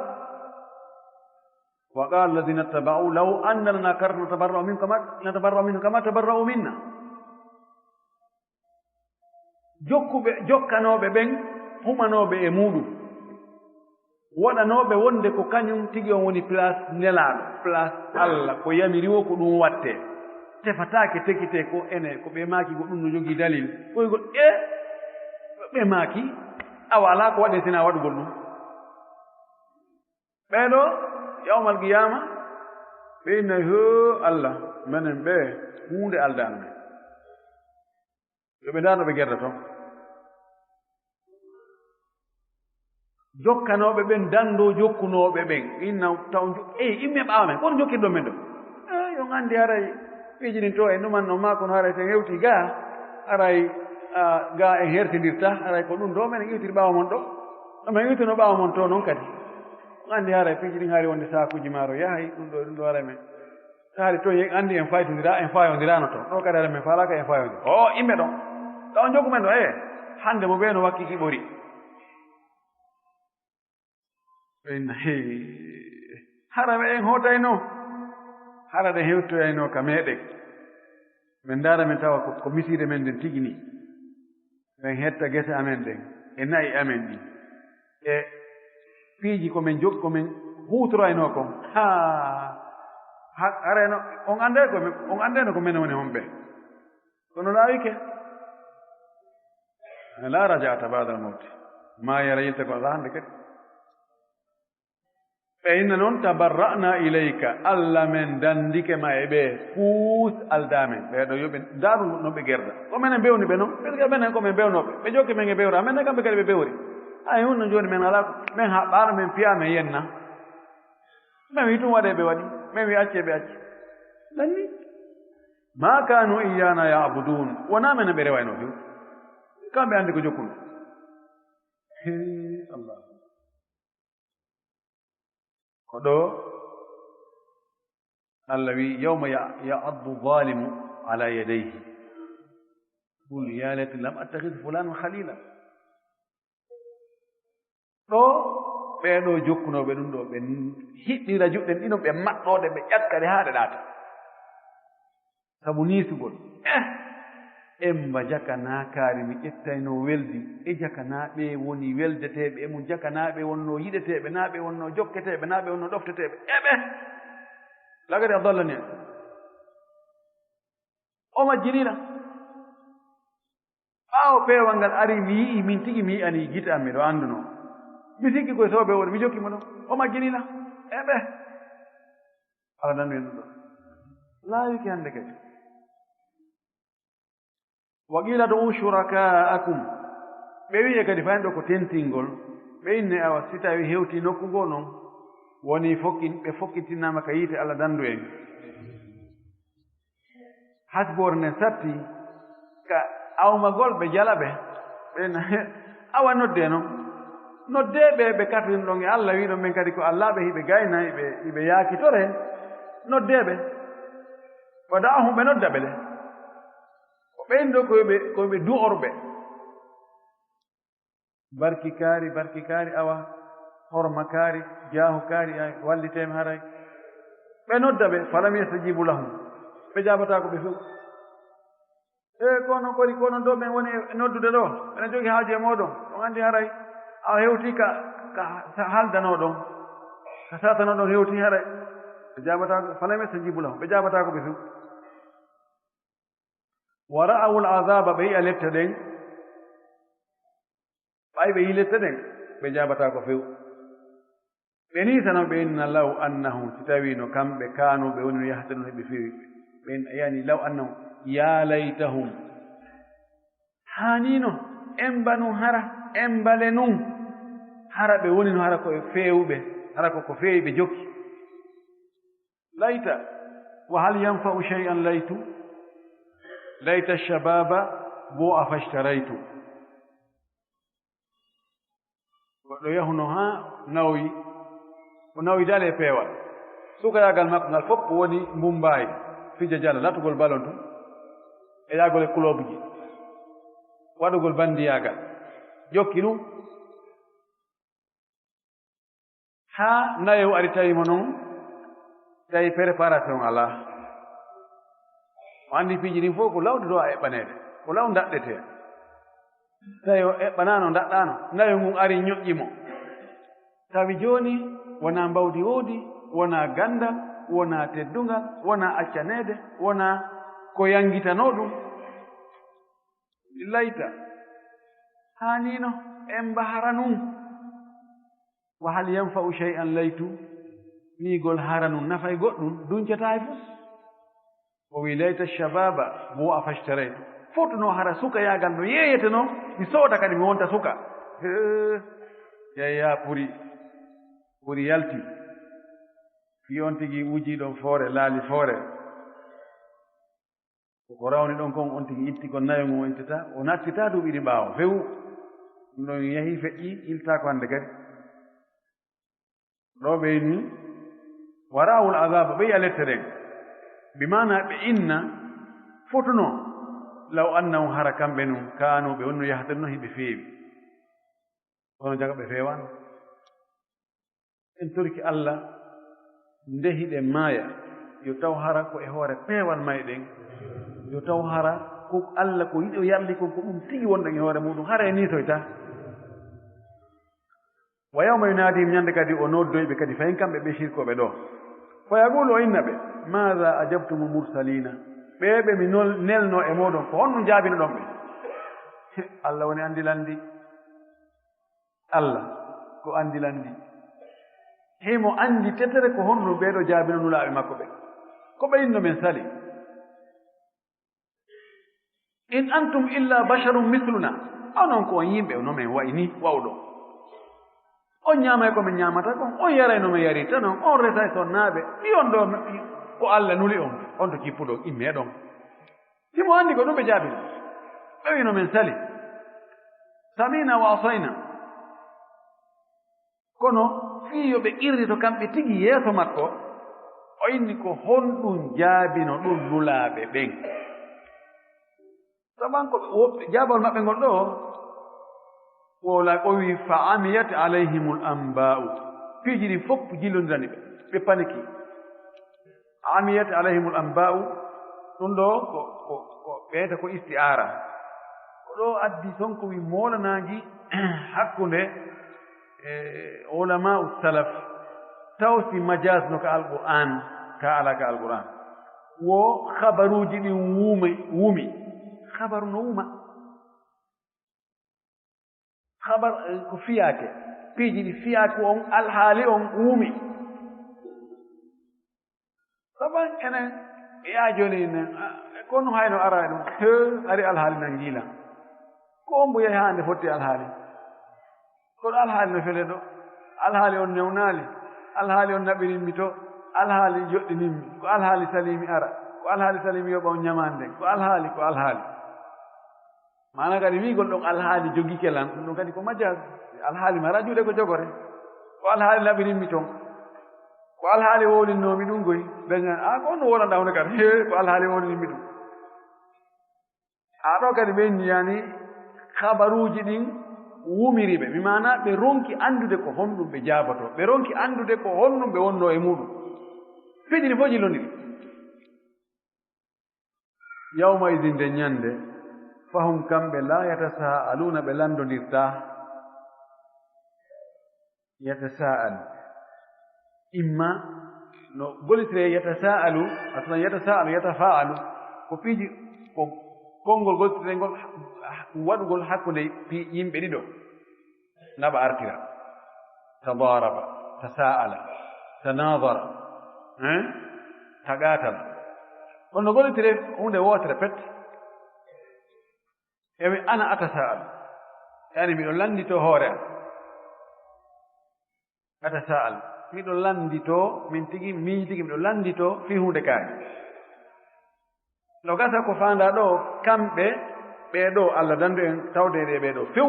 Wa qala alladhina taba'u law anna lana karratan natabarra'u minkum kama, natabarra'u minhum kama tabarra'u minna." Jokkuɓe, jokkanooɓe ɓen, humanooɓe e muuɗum. Waɗanooɓe wonde ko kañum tigi on woni place nelaaɗo, place Allah, ko yamiri woo ko ɗum wattee. Tefataake tekitee ko ene, ko ɓe maaki ko ɗum no jogii dalil. Koygol, e, ɓe maaki, awa alaa ko waɗee sinaa waɗugol ɗum. Ɓee ɗoo, yawmal qiyaama, ɓe innay, hoo Allah, menen ɓee, huunde aldaano men. Yo ɓe ndaar no ɓe gerda ton. Jokkanooɓe ɓen, danndoo jokkunooɓe ɓen. Inna taw jo-, eey, imme ɓaawo men. Kono jokkirɗon men ɗo. Eey, on anndi haray piiji ɗin to en ɗuman no maa kono haray so en hewtii gaa, haray, a, gaa en hertindirta, haray ko ɗum ɗo men iwtiri ɓaawo mon ɗo. No men iwtuno ɓaawo mon to non kadi. On anndi haray piiji ɗin hari wonde saakuuji maaro yahay, ɗum ɗo, ɗum ɗo haray men. Taali toon, en anndi en faytondira, en fayondiraano toon. Ɗo kadi, hara min faalaaka en fayondira. O, imɓe ɗon. Ɗo on jokku men ɗo, eh, hannde mo ɓeeno wakkiki ɓori. Ɓen, hee, hara ɓe en hootayno. Hara ɗe hewtoyayno ka meɗen. Min ndaara min tawa ko, ko misiide men nden tigi nii. Min hetta gese amen ɗen, e na'i amen ɗin, e piiji ko min jog-, ko min huutoraynoo kon. Haa, ha-, harayno on anndayno ko min, on anndayno ko min woni homɓe. Kono laawike. La raja'ata ba'dal mawti. Maa yara yilte ko alaa hannde kadi. Ɓe inna noon, "Tabarra'na ilayka, Alla men danndike ma e ɓee, puus aldaa men." Ɓee ɗo yo ɓe ndaaru no ɓe gerda. Ko menen bewni ɓe noon, parce que menen ko men bewnooɓe. Ɓe jokki men e bewra, menen kamɓe kadi ɓe bewri. Hay hunno jooni men alaa ko, men haɓɓaano, men piyaa, men yenna. Men wi tun waɗee ɓe waɗi, men wi accee ɓe acci. Lanni. "Ma kanu iyyana ya'budun." Wonaa menen ɓe rewaynoo few. Kamɓe anndi ko jokkunoo. Hee, Allah. Ko ɗo Allah wi, "Yawma ya-, ya'addu zalimu ala yadayhi. Qul ya laita lam attakhidh fulanan khalila." Ɗo, ɓee ɗo jokkunooɓe ɗum ɗo, ɓe hiɗnira juɗɗen ɗino, ɓe maɗɗoode, ɓe ƴakka ɗe haa ɗe ɗaata. Sabu niisugol. Eh! Emba jaka naa kaari mi ƴettayno weldi. E jaka naa ɓe woni weldeteeɓe. E mum jaka naa ɓe wonno yiɗeteeɓe, naa ɓe wonno jokketeeɓe, naa ɓe wonno ɗofteteeɓe. E ɓe! Lagadi a dollani en. O majjinila. Ɓaawo peewal ngal ari, mi yi'i, min tigi mi yi'ani gite am, miɗo anndunoo. Mi sikki koye soobee woni, mi jokki mo ɗon. O majjinila. E ɓe. Ala nandu en ɗum ɗo. Laawike hannde kadi. Wa qila ud'u shuraka'akum. Ɓe wi'e kadi fayndo ko tentingol. Ɓe inne awa si tawi hewti nokku goo non. Woni fokkin-, ɓe fokkintinaama ka yiite Alla dandu en. Hasboore nden satti, ka awmagol ɓe jala ɓe. Ɓen, awa noddee non. Noddee ɓe, ɓe kafrin ɗon e Allah, wi'ɗon ɓen kadi ko Allah ɓe, hiɓe gayna, hiɓe, hiɓe yaakitore. Noddee ɓe. Wada'ahum, ɓe nodda ɓe le. Ko ɓen ɗo ko ɓe, ko ɓe du'orɓe. Barki kaari, barki kaari, awa, horma kaari, jaahu kaari, ay, walliteemi haray. Ɓe nodda ɓe, falam yastajibu lahum. Ɓe jaabataako ɓe few. E kono kori, kono ɗo ɓen woni e noddude ɗo, ɓena jogi haaju e mooɗon. On anndi haray a hewti ka, ka sa-, haldanoo ɗon, ka satanoo ɗon hewti haray. Ɓe jaabataako, falam yastajibu lahum. Ɓe jaabataako ɓe few. Wa ra'awul azaba, ɓe yi'a lette ɗen. Ɓay ɓe yi'i lette ɗen, ɓe jaabataako few. Ɓe nii tan ɓe inna law annahum, si tawiino kamɓe kaanu ɓe woni no yahtaduna ɓe fewi. Ɓen yani law annahum, ya laytahum. Haaniino, en mba nun hara, en mbale nun. Hara ɓe woni no hara ko e feewuɓe, hara ko ko feewi ɓe jokki. Layta, wa hal yanfa'u shay'an laytu? Layta shababa bu'a fashtaraytu. Goɗɗo yahuno haa nawoyi, o nawoyi dale e peewal. Sukayaagal makko ngal fof woni mbumbaayi, fija jala, latugol balon tun, e yaagol e kuloobuji, waɗugol bandiyaagal. Jokki ɗum, haa nayewu ari tawi mo noon, tawi préparation alaa. O anndi piiji ɗin fof ko law ɗo a eɓɓaneede, ko law ndaɗɗetee. Tawi o eɓɓanaano, ndaɗɗaano, nayewu ngun ari ñoƴƴi mo. Tawi jooni wonaa mbawdi woodi, wonaa ganndal, wonaa teddungal, wonaa accaneede, wonaa ko yanngitanoo ɗum. Layta, haaniino en mba hara nun. Wa hal yanfa'u shay'an laytu, miigol hara nun nafay goɗɗum, duncataa e fus. O wi, layta shababa bu'a fashtaraytu. Fotuno hara sukayaagal no yeeyetenoo, mi sooda kadi mi wonta suka. Hee, yaya puri, puri yalti. Fii on tigi wujii ɗon foore, laali foore. Ko ko rawni ɗon kon, on tigi itti kon nayo ngon, o ittata, o nattita duuɓi ɗi ɓaawo. Few, ɗum ɗon yahi feƴƴi, iltaako hannde kadi. Ɗo ɓe inni, wa ra'awul azaba, ɓe yi'a lette ɗen. Bi maana ɓe inna, fotuno, law annahum, hara kamɓe nun, kaanu, ɓe wonno yahtaduna, hiɓe feewi. Kono jaga ɓe feewaano. En torki Allah, nde hiɗen maaya, yo taw hara ko e hoore peewal mayɗen, yo taw hara ko Allah ko yiɗi o yarli kon, ko ɗum tigi wonɗen e hoore muɗum, hara en niisoyta. Wa yawma yunaadihim, ñande kadi o noddoy ɓe kadi, fayin kamɓe ɓe sirkooɓe ɗo. Fa yaqulu, o inna ɓe, maada ajabtumul mursalina? Ɓee ɓe mi nol-, nelno e mooɗon, ko honɗum jaabinoɗon ɓe? Allah woni anndi lanndi. Allah ko anndi lanndi. Himo anndi tetere ko honɗum ɓee ɗo jaabino nulaaɓe makko ɓe. Ko ɓe inno men sali. In antum illa basharun misluna. Onon ko on yimɓe no men wa'i ni, wa'uɗo. On ñaamay ko men ñaamata kon, on yaray no men yarirta non, on resay sonnaaɓe. Ɗi on ɗo ko Allah nuli on, on to kippuɗon, immee ɗon. Himo anndi ko ɗum ɓe jaabino. Ɓe wino men sali. Sami'na wa asayna. Kono fii yo ɓe qirrito kamɓe tigi yeeso makko, o inni ko honɗum jaabino ɗum nulaaɓe ɓen. Saban ko ɓe, wo-, jaabawol maɓɓe ngol ɗo, wowla o wi, fa amiyat alayhimul anba'u. Piiji ɗin fof jillondirani ɓe, ɓe paniki. Amiyat alayhimul anba'u, ɗum ɗo ko, ko, ko ɓeyta ko isti'aara. Ko ɗo addi ton ko wi moolanaanji hakkunde, e, ulama'u salaf, taw si majaas no ka Alqur'aan, ka ala ka Alqur'aan. Wo habaruuji ɗin wuumi, wuumi. Habaru no wuuma. Habar, eh, ko fiyaake. Piiji ɗi fiyaake on, alhaali on wuumi. Saban enen, e yaa jooni enen, ah, kono hayno ara e ɗum. He, ari alhaali nan ngiila. Ko on mbo yahi haa nde fotti alhaali. Kono alhaali no fele ɗo. Alhaali on newnaali. Alhaali on naɓirimmi to. Alhaali joɗɗinimmi. Ko alhaali saliimi ara. Ko alhaali saliimi yoɓa on ñamaande. Ko alhaali, ko alhaali. Maana kadi wi'gol ɗon alhaali jogike lan, ɗum ɗon kadi ko majaaz. Alhaali mara juuɗe ko jogore. Ko alhaali laɓirinmi ton. Ko alhaali wowlinnoomi ɗum goy. Dañan, a ko on wowlanɗaa hunde kadi. He, ko alhaali wowlininmi ɗum. A ɗo kadi ɓe inni yani habaruuji ɗin wumiri ɓe. Mi maana ɓe ronki anndude ko honɗum ɓe jaaboto. Ɓe ronki anndude ko honɗum ɓe wonno e muɗum. Piiji ɗi fof jillondiri. Yawma idin, nde ñande, fahum kamɓe, la yatasaaluuna, ɓe lanndondirtaa. Yatasaal. Imma no gollitire yatasaalu, aslan yatasaalu, yatafaalu. Ko piiji, ko konngol gollitire ngol waɗugol hakkunde pi-, yimɓe ɗiɗo. Naɓa artira. Tadaaraba, tasaala, tanaadara, hein? Tagaatala. Kono no gollitire huunde wootere pet. Ewi ana atasaal. Yani miɗo lanndito hoore am. Atasaal. Miɗo lanndito, min tigi, min tigi miɗo lanndito fii huunde kaari. No gasa ko faandaa ɗo, kamɓe, ɓee ɗoo, Allah danndu en tawde e ɓee ɗoo few.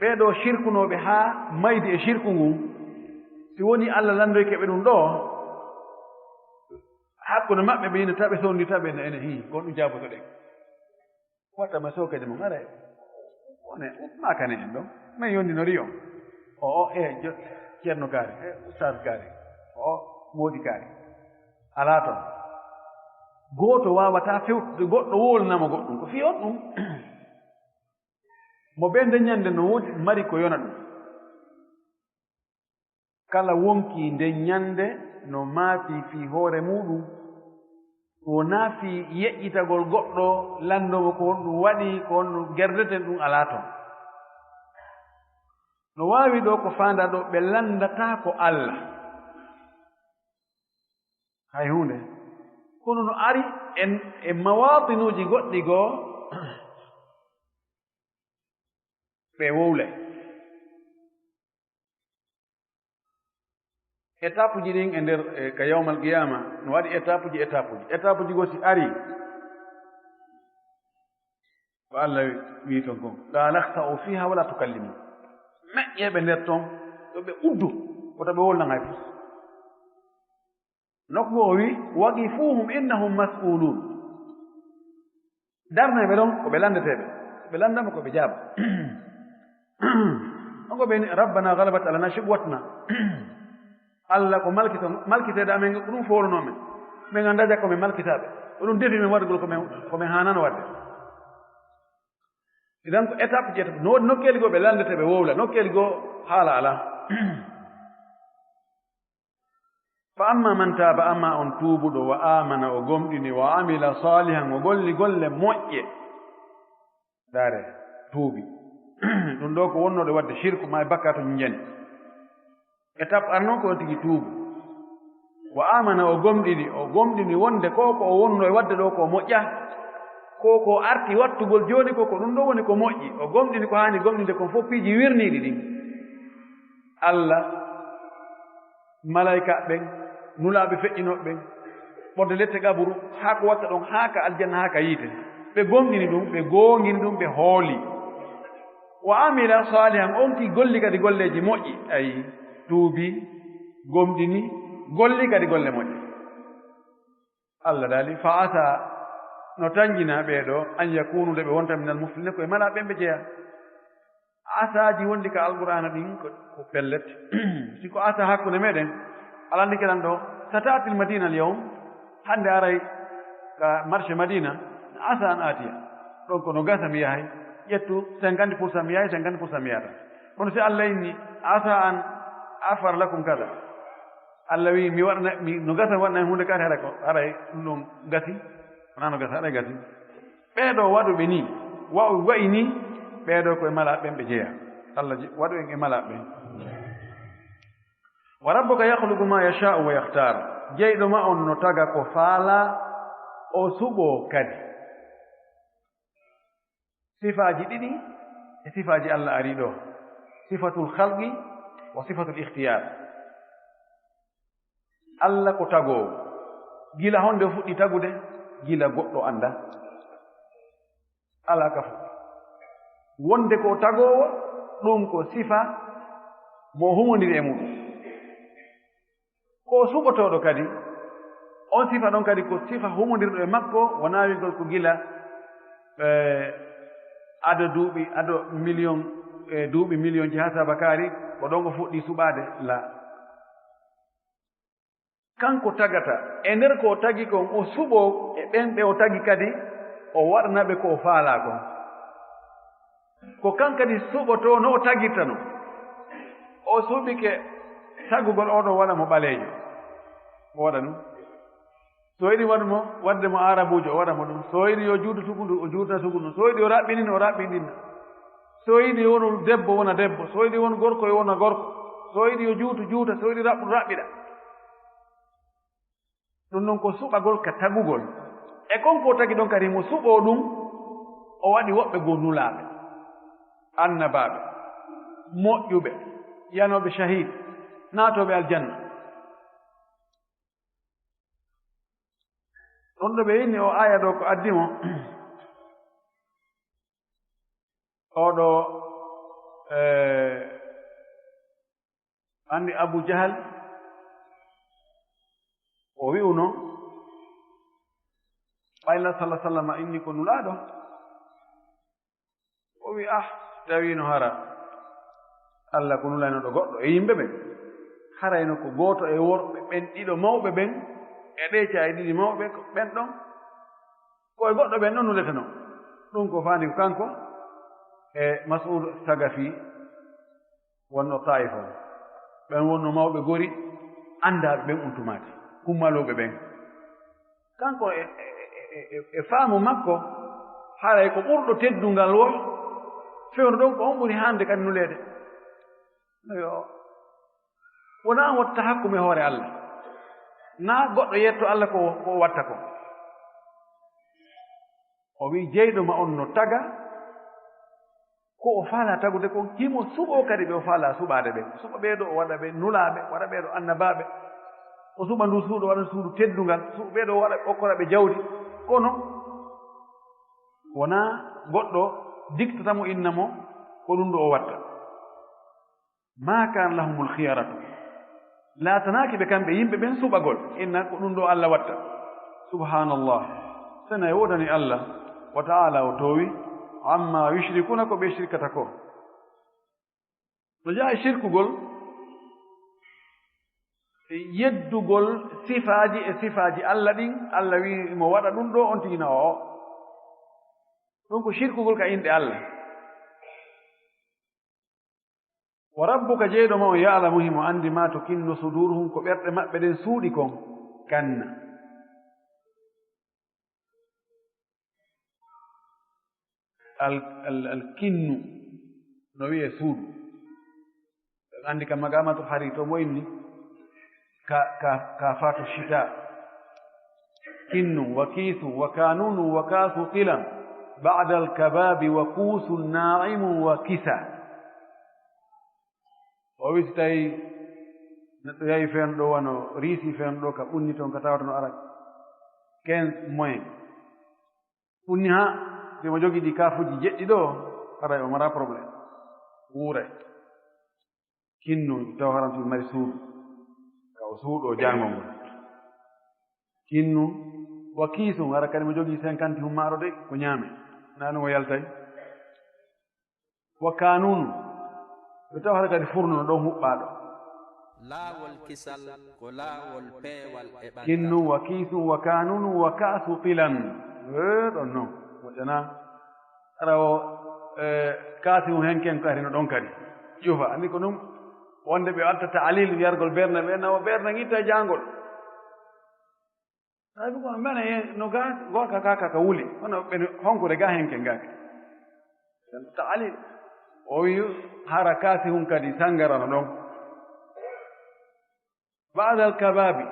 Ɓee ɗoo shirkunooɓe haa maydi e shirku ngun, si woni Allah lanndoyke ɓe ɗum ɗoo, hakkunde maɓɓe ɓe yino taɓe sonndi taɓe ene, ene hii, ko ɗum jaabotoɗen. Watta ma sokede mum, ara, one, makane en ɗon, min yondinori on. O, o, e, jo-, ceerno kaari, e, ustaas kaari, o, moodi kaari. Alaa ton. Gooto waawataa fewtude goɗɗo wowlanaama goɗɗum. Ko fii on ɗum. Mo ɓe nde ñande no woodi mari ko yona ɗum. Kala wonkii nde ñande no maatii fii hoore muuɗum. Wonaa fii yeƴƴitagol goɗɗo lanndoo mo ko honɗum waɗi, ko honɗum gerdeten, ɗum alaa ton. No waawi ɗoo ko faandaa ɗoo, ɓe lanndataa ko Allah. Hay huunde. Kono no ari en e mawaatinuuji goɗɗi goo, ɓe wowlay. Étape uji ɗin e nder, e, ka yawmal qiyaama, no waɗi étape uji, étape uji. Étape uji goo si ari, ko Allah wi ton kon, "Qaala ikhsa'u fiihaa wa laa tukallimuun." Meƴƴee ɓe nder ton, yo ɓe uddu, wota ɓe wowlana hay fus. Nokku goo o wi, "Waqifuuhum innahum mas'uuluun." Darnee ɓe ɗon, ko ɓe lanndeteeɓe. Ɓe lanndama ko ɓe jaaba. On ko ɓe ni, "Rabbanaa ghalabat alanaa shiqwatunaa." Allah ko malkito, malkiteede amen ko ɗum foolunoo men. Min anndaa ko men malkitaaɓe. Ko ɗum defi men waɗugol ko men, ko men haanano waɗde. Idan ko étape ji, étape. No woodi nokkeeli goo ɓe lanndete, ɓe wowla. Nokkeeli goo haala alaa. Fa amma man taaba, amma on tuubuɗo, wa aamana, o gomɗini, wa amila saalihan, o golli golle moƴƴe. Ndaare, tuubi. Ɗum ɗoo ko wonnooɗo waɗde shirku maa e bakkaatu njani. Étape arno ko on tigi tuubu. Wa aamana, o gomɗini, o gomɗini wonde ko ko o wonnoo e waɗde ɗoo ko moƴƴa. Ko ko arti wattugol jooni ko, ko ɗum ɗoo woni ko moƴƴi. O gomɗini ko haani gomɗinde kon fof, piiji wirniiɗi ɗin. Allah, malaykaaɓe ɓen, nulaaɓe feƴƴinooɓe ɓen, ɓorde lette qaburu, haa ko watta ɗon, haa ka aljanna, haa ka yiite. Ɓe gomɗini ɗum, ɓe goongini ɗum, ɓe hooli. Wa amila saalihan, on ki golli kadi golleeji moƴƴi, ay tuubi, gomɗini, golli kadi golle moƴƴe. Allah daali, fa asa, no tanƴina ɓee ɗoo, an yakunu, nde ɓe wonta, minal muflihina, ko e malaaɓe ɓen ɓe jeyaa. Asaaji wonɗi ka Alqur'aana ɗin ko, ko pellet. Si ko asa hakkunde meɗen, alaa nde keɗan ɗoo, sa ta'til madina al yawm, hannde aray ka marché Madina, asa an atiya. Ɗon ko no gasa mi yahay, ƴettu cinquante pour cent mi yahay, cinquante pour cent mi yahata. Kono si Allah inni, asa an afar lakum kada. Allah wi, mi waɗana, mi, no gasa mi waɗana huunde kaari, haray ko, haray ɗum ɗon gasi, wonaa no gasa, haray gasi. Ɓee ɗoo waɗuɓe nii, wa-, wa'i nii, ɓee ɗoo ko e malaaɓe ɓen ɓe jeyaa. Allah je-, waɗu en e malaaɓe ɓen. Wa rabbuka yakhluqu ma yasha'u wa yakhtar. Jeyɗo ma on no taga ko faalaa, o suɓoo kadi. Sifaaji ɗiɗi e sifaaji Allah ari ɗoo. Sifatul khalqi wa sifatul ikhtiyar. Allah ko tagoowo. Gila honde o fuɗɗi tagude? Gila goɗɗo anndaa. Alaa ka fuɗɗi. Wonde ko o tagoowo, ɗum ko sifa mo humondiri e muɗum. Ko o suɓotooɗo kadi, on sifa ɗon kadi ko sifa humondirɗo e makko, wonaa wi'gol ko gila, eh, ado duuɓi, ado miliyon, eh, duuɓi miliyonji haa sabakaari, ko ɗon o fuɗɗi suɓaade. La. Kanko tagata, e nder ko o tagi kon, o suɓoo e ɓen ɓe o tagi kadi, o waɗana ɓe ko o faalaa kon. Ko kan kadi suɓotoo no o tagirta non. O suɓike tagugol oo ɗoo waɗa mo ɓaleejo. O waɗa ɗum. So o yiɗi waɗu mo, waɗde mo aarabuujo, o waɗa mo ɗum. So o yiɗi yo juutu tugundu, o juutna tugundu. So o yiɗi yo raɓɓinin, o raɓɓinɗina. So o yiɗi wonu debbo, wona debbo. So o yiɗi wonu gorko, yo wona gorko. So o yiɗi yo juutu, juuta. So o yiɗi raɓɓudu, raɓɓiɗa. Ɗum ɗon ko suɓagol ka tagugol. E kon ko tagi ɗon kadi mo suɓoo ɗum, o waɗi woɓɓe goo nulaaɓe, annabaaɓe, moƴƴuɓe, yanooɓe shahid, naatooɓe aljanna. Ɗon ɗo ɓe inni o aya ɗo ko addi mo, oo ɗoo, eh, anndi Abu Jahal, o wi'uno, ɓay Nulaaɗo sallallaahu alayhi wa sallam inni ko Nulaaɗo, o wi'i, "Ah, tawiino hara Alla ko nulaynooɗo goɗɗo e yimɓe ɓen, harayno ko gooto e worɓe ɓen ɗiɗo mawɓe ɓen, e ɗee caa'i ɗiɗi mawɓe ko ɓen ɗon, ko e goɗɗo ɓen ɗon nuletenoo." Ɗum ko faandi ko kanko e Mas'ud Sagafi wonno Taif on. Ɓen wonno mawɓe gori, anndaaɓe ɓen on tumaati, kummalooɓe ɓen. Kanko e, e, e, e, e faamu makko, haray ko ɓurɗo teddungal woo, fewndo ɗon ko on ɓuri haande kadi nuleede. Yo, wonaa on watta hakkunde e hoore Alla. Naa goɗɗo yetto Alla ko, ko o watta ko. O wi'i, "Jeyɗo ma on no taga ko o faalaa tagude kon, himo suɓoo kadi ɓe o faalaa suɓaade ɓen. O suɓa ɓee ɗoo, o waɗa ɓe nulaaɓe, waɗa ɓee ɗoo annabaaɓe. O suɓa ndu suudu, o waɗa suudu teddungal, suɓa ɓee ɗoo, o waɗa, okkora ɓe jawdi. Kono wonaa goɗɗo diktata mo, inna mo ko ɗum ɗoo o watta." "Ma kana lahumul khiyaratu." Laatanaaki ɓe kamɓe yimɓe ɓen suɓagol, inna ko ɗum ɗoo Alla watta. Subhanallah. Sena e woodani Alla, wa ta'ala o toowi, amma yushrikuna, ko ɓe shirkata ko. No jeyaa e shirkugol, yeddugol sifaaji e sifaaji Alla ɗin, Alla wi'i mo waɗa ɗum ɗoo, on tigi na o. Ɗum ko shirkugol ka inɗe Alla. "Wa rabbuka", jeyɗo ma on, "ya'lamu", himo anndi, "ma tukinnu suduruhum", ko ɓerɗe maɓɓe ɗen suuɗi kon, kanna. Al, al, al kinnu, no wi'e suudu. Anndi ka maqamatu hari to mo inni, ka, ka, ka fatu shita. Kinnu, wa kiisu, wa kanunu, wa kaasu tilam. Ba'dal kababi wa kuusu na'imu wa kisa. O wi si tawi neɗɗo yahi feen ɗo, wano riisi feen ɗo, ka ɓunni toon, ka tawata no ara quinze mois. Ɓunni haa si mo jogii ɗi kaafuuji jeɗɗi ɗo, aray o mara problème. Wuuray. Kinnu, taw haram si mari suudu. Ka o suuɗo jaangol ngol. Kinnu, wa kiisun, hara kadi mo jogii cinquante hum maaro de, ko ñaame. Naa ɗum o yaltay. Wa kaanunu, ɓe taw hara kadi furno no ɗon huɓɓaaɗo. Laawol kisal ko laawol peewal e ɓantal. Kinnu, wa kiisun, wa kaanunu, wa kaasu tilan. Eh, ɗon non. Moƴƴanaa. Ara o, eh, kaasi mum hen ken kadi no ɗon kadi. Ƴufa, anndi ko ɗum wonde ɓe watta ta'lil yargol bernde ɓe, nawa bernde ngitta e jaangol. Ay, ko mene ye, no ga, go ka, ka, ka, ka wuli. Kono ɓe honkude ga hen ken ga. Ta'lil. O wi hara kaasi hun kadi sangara no ɗon. Ba'dal kababi,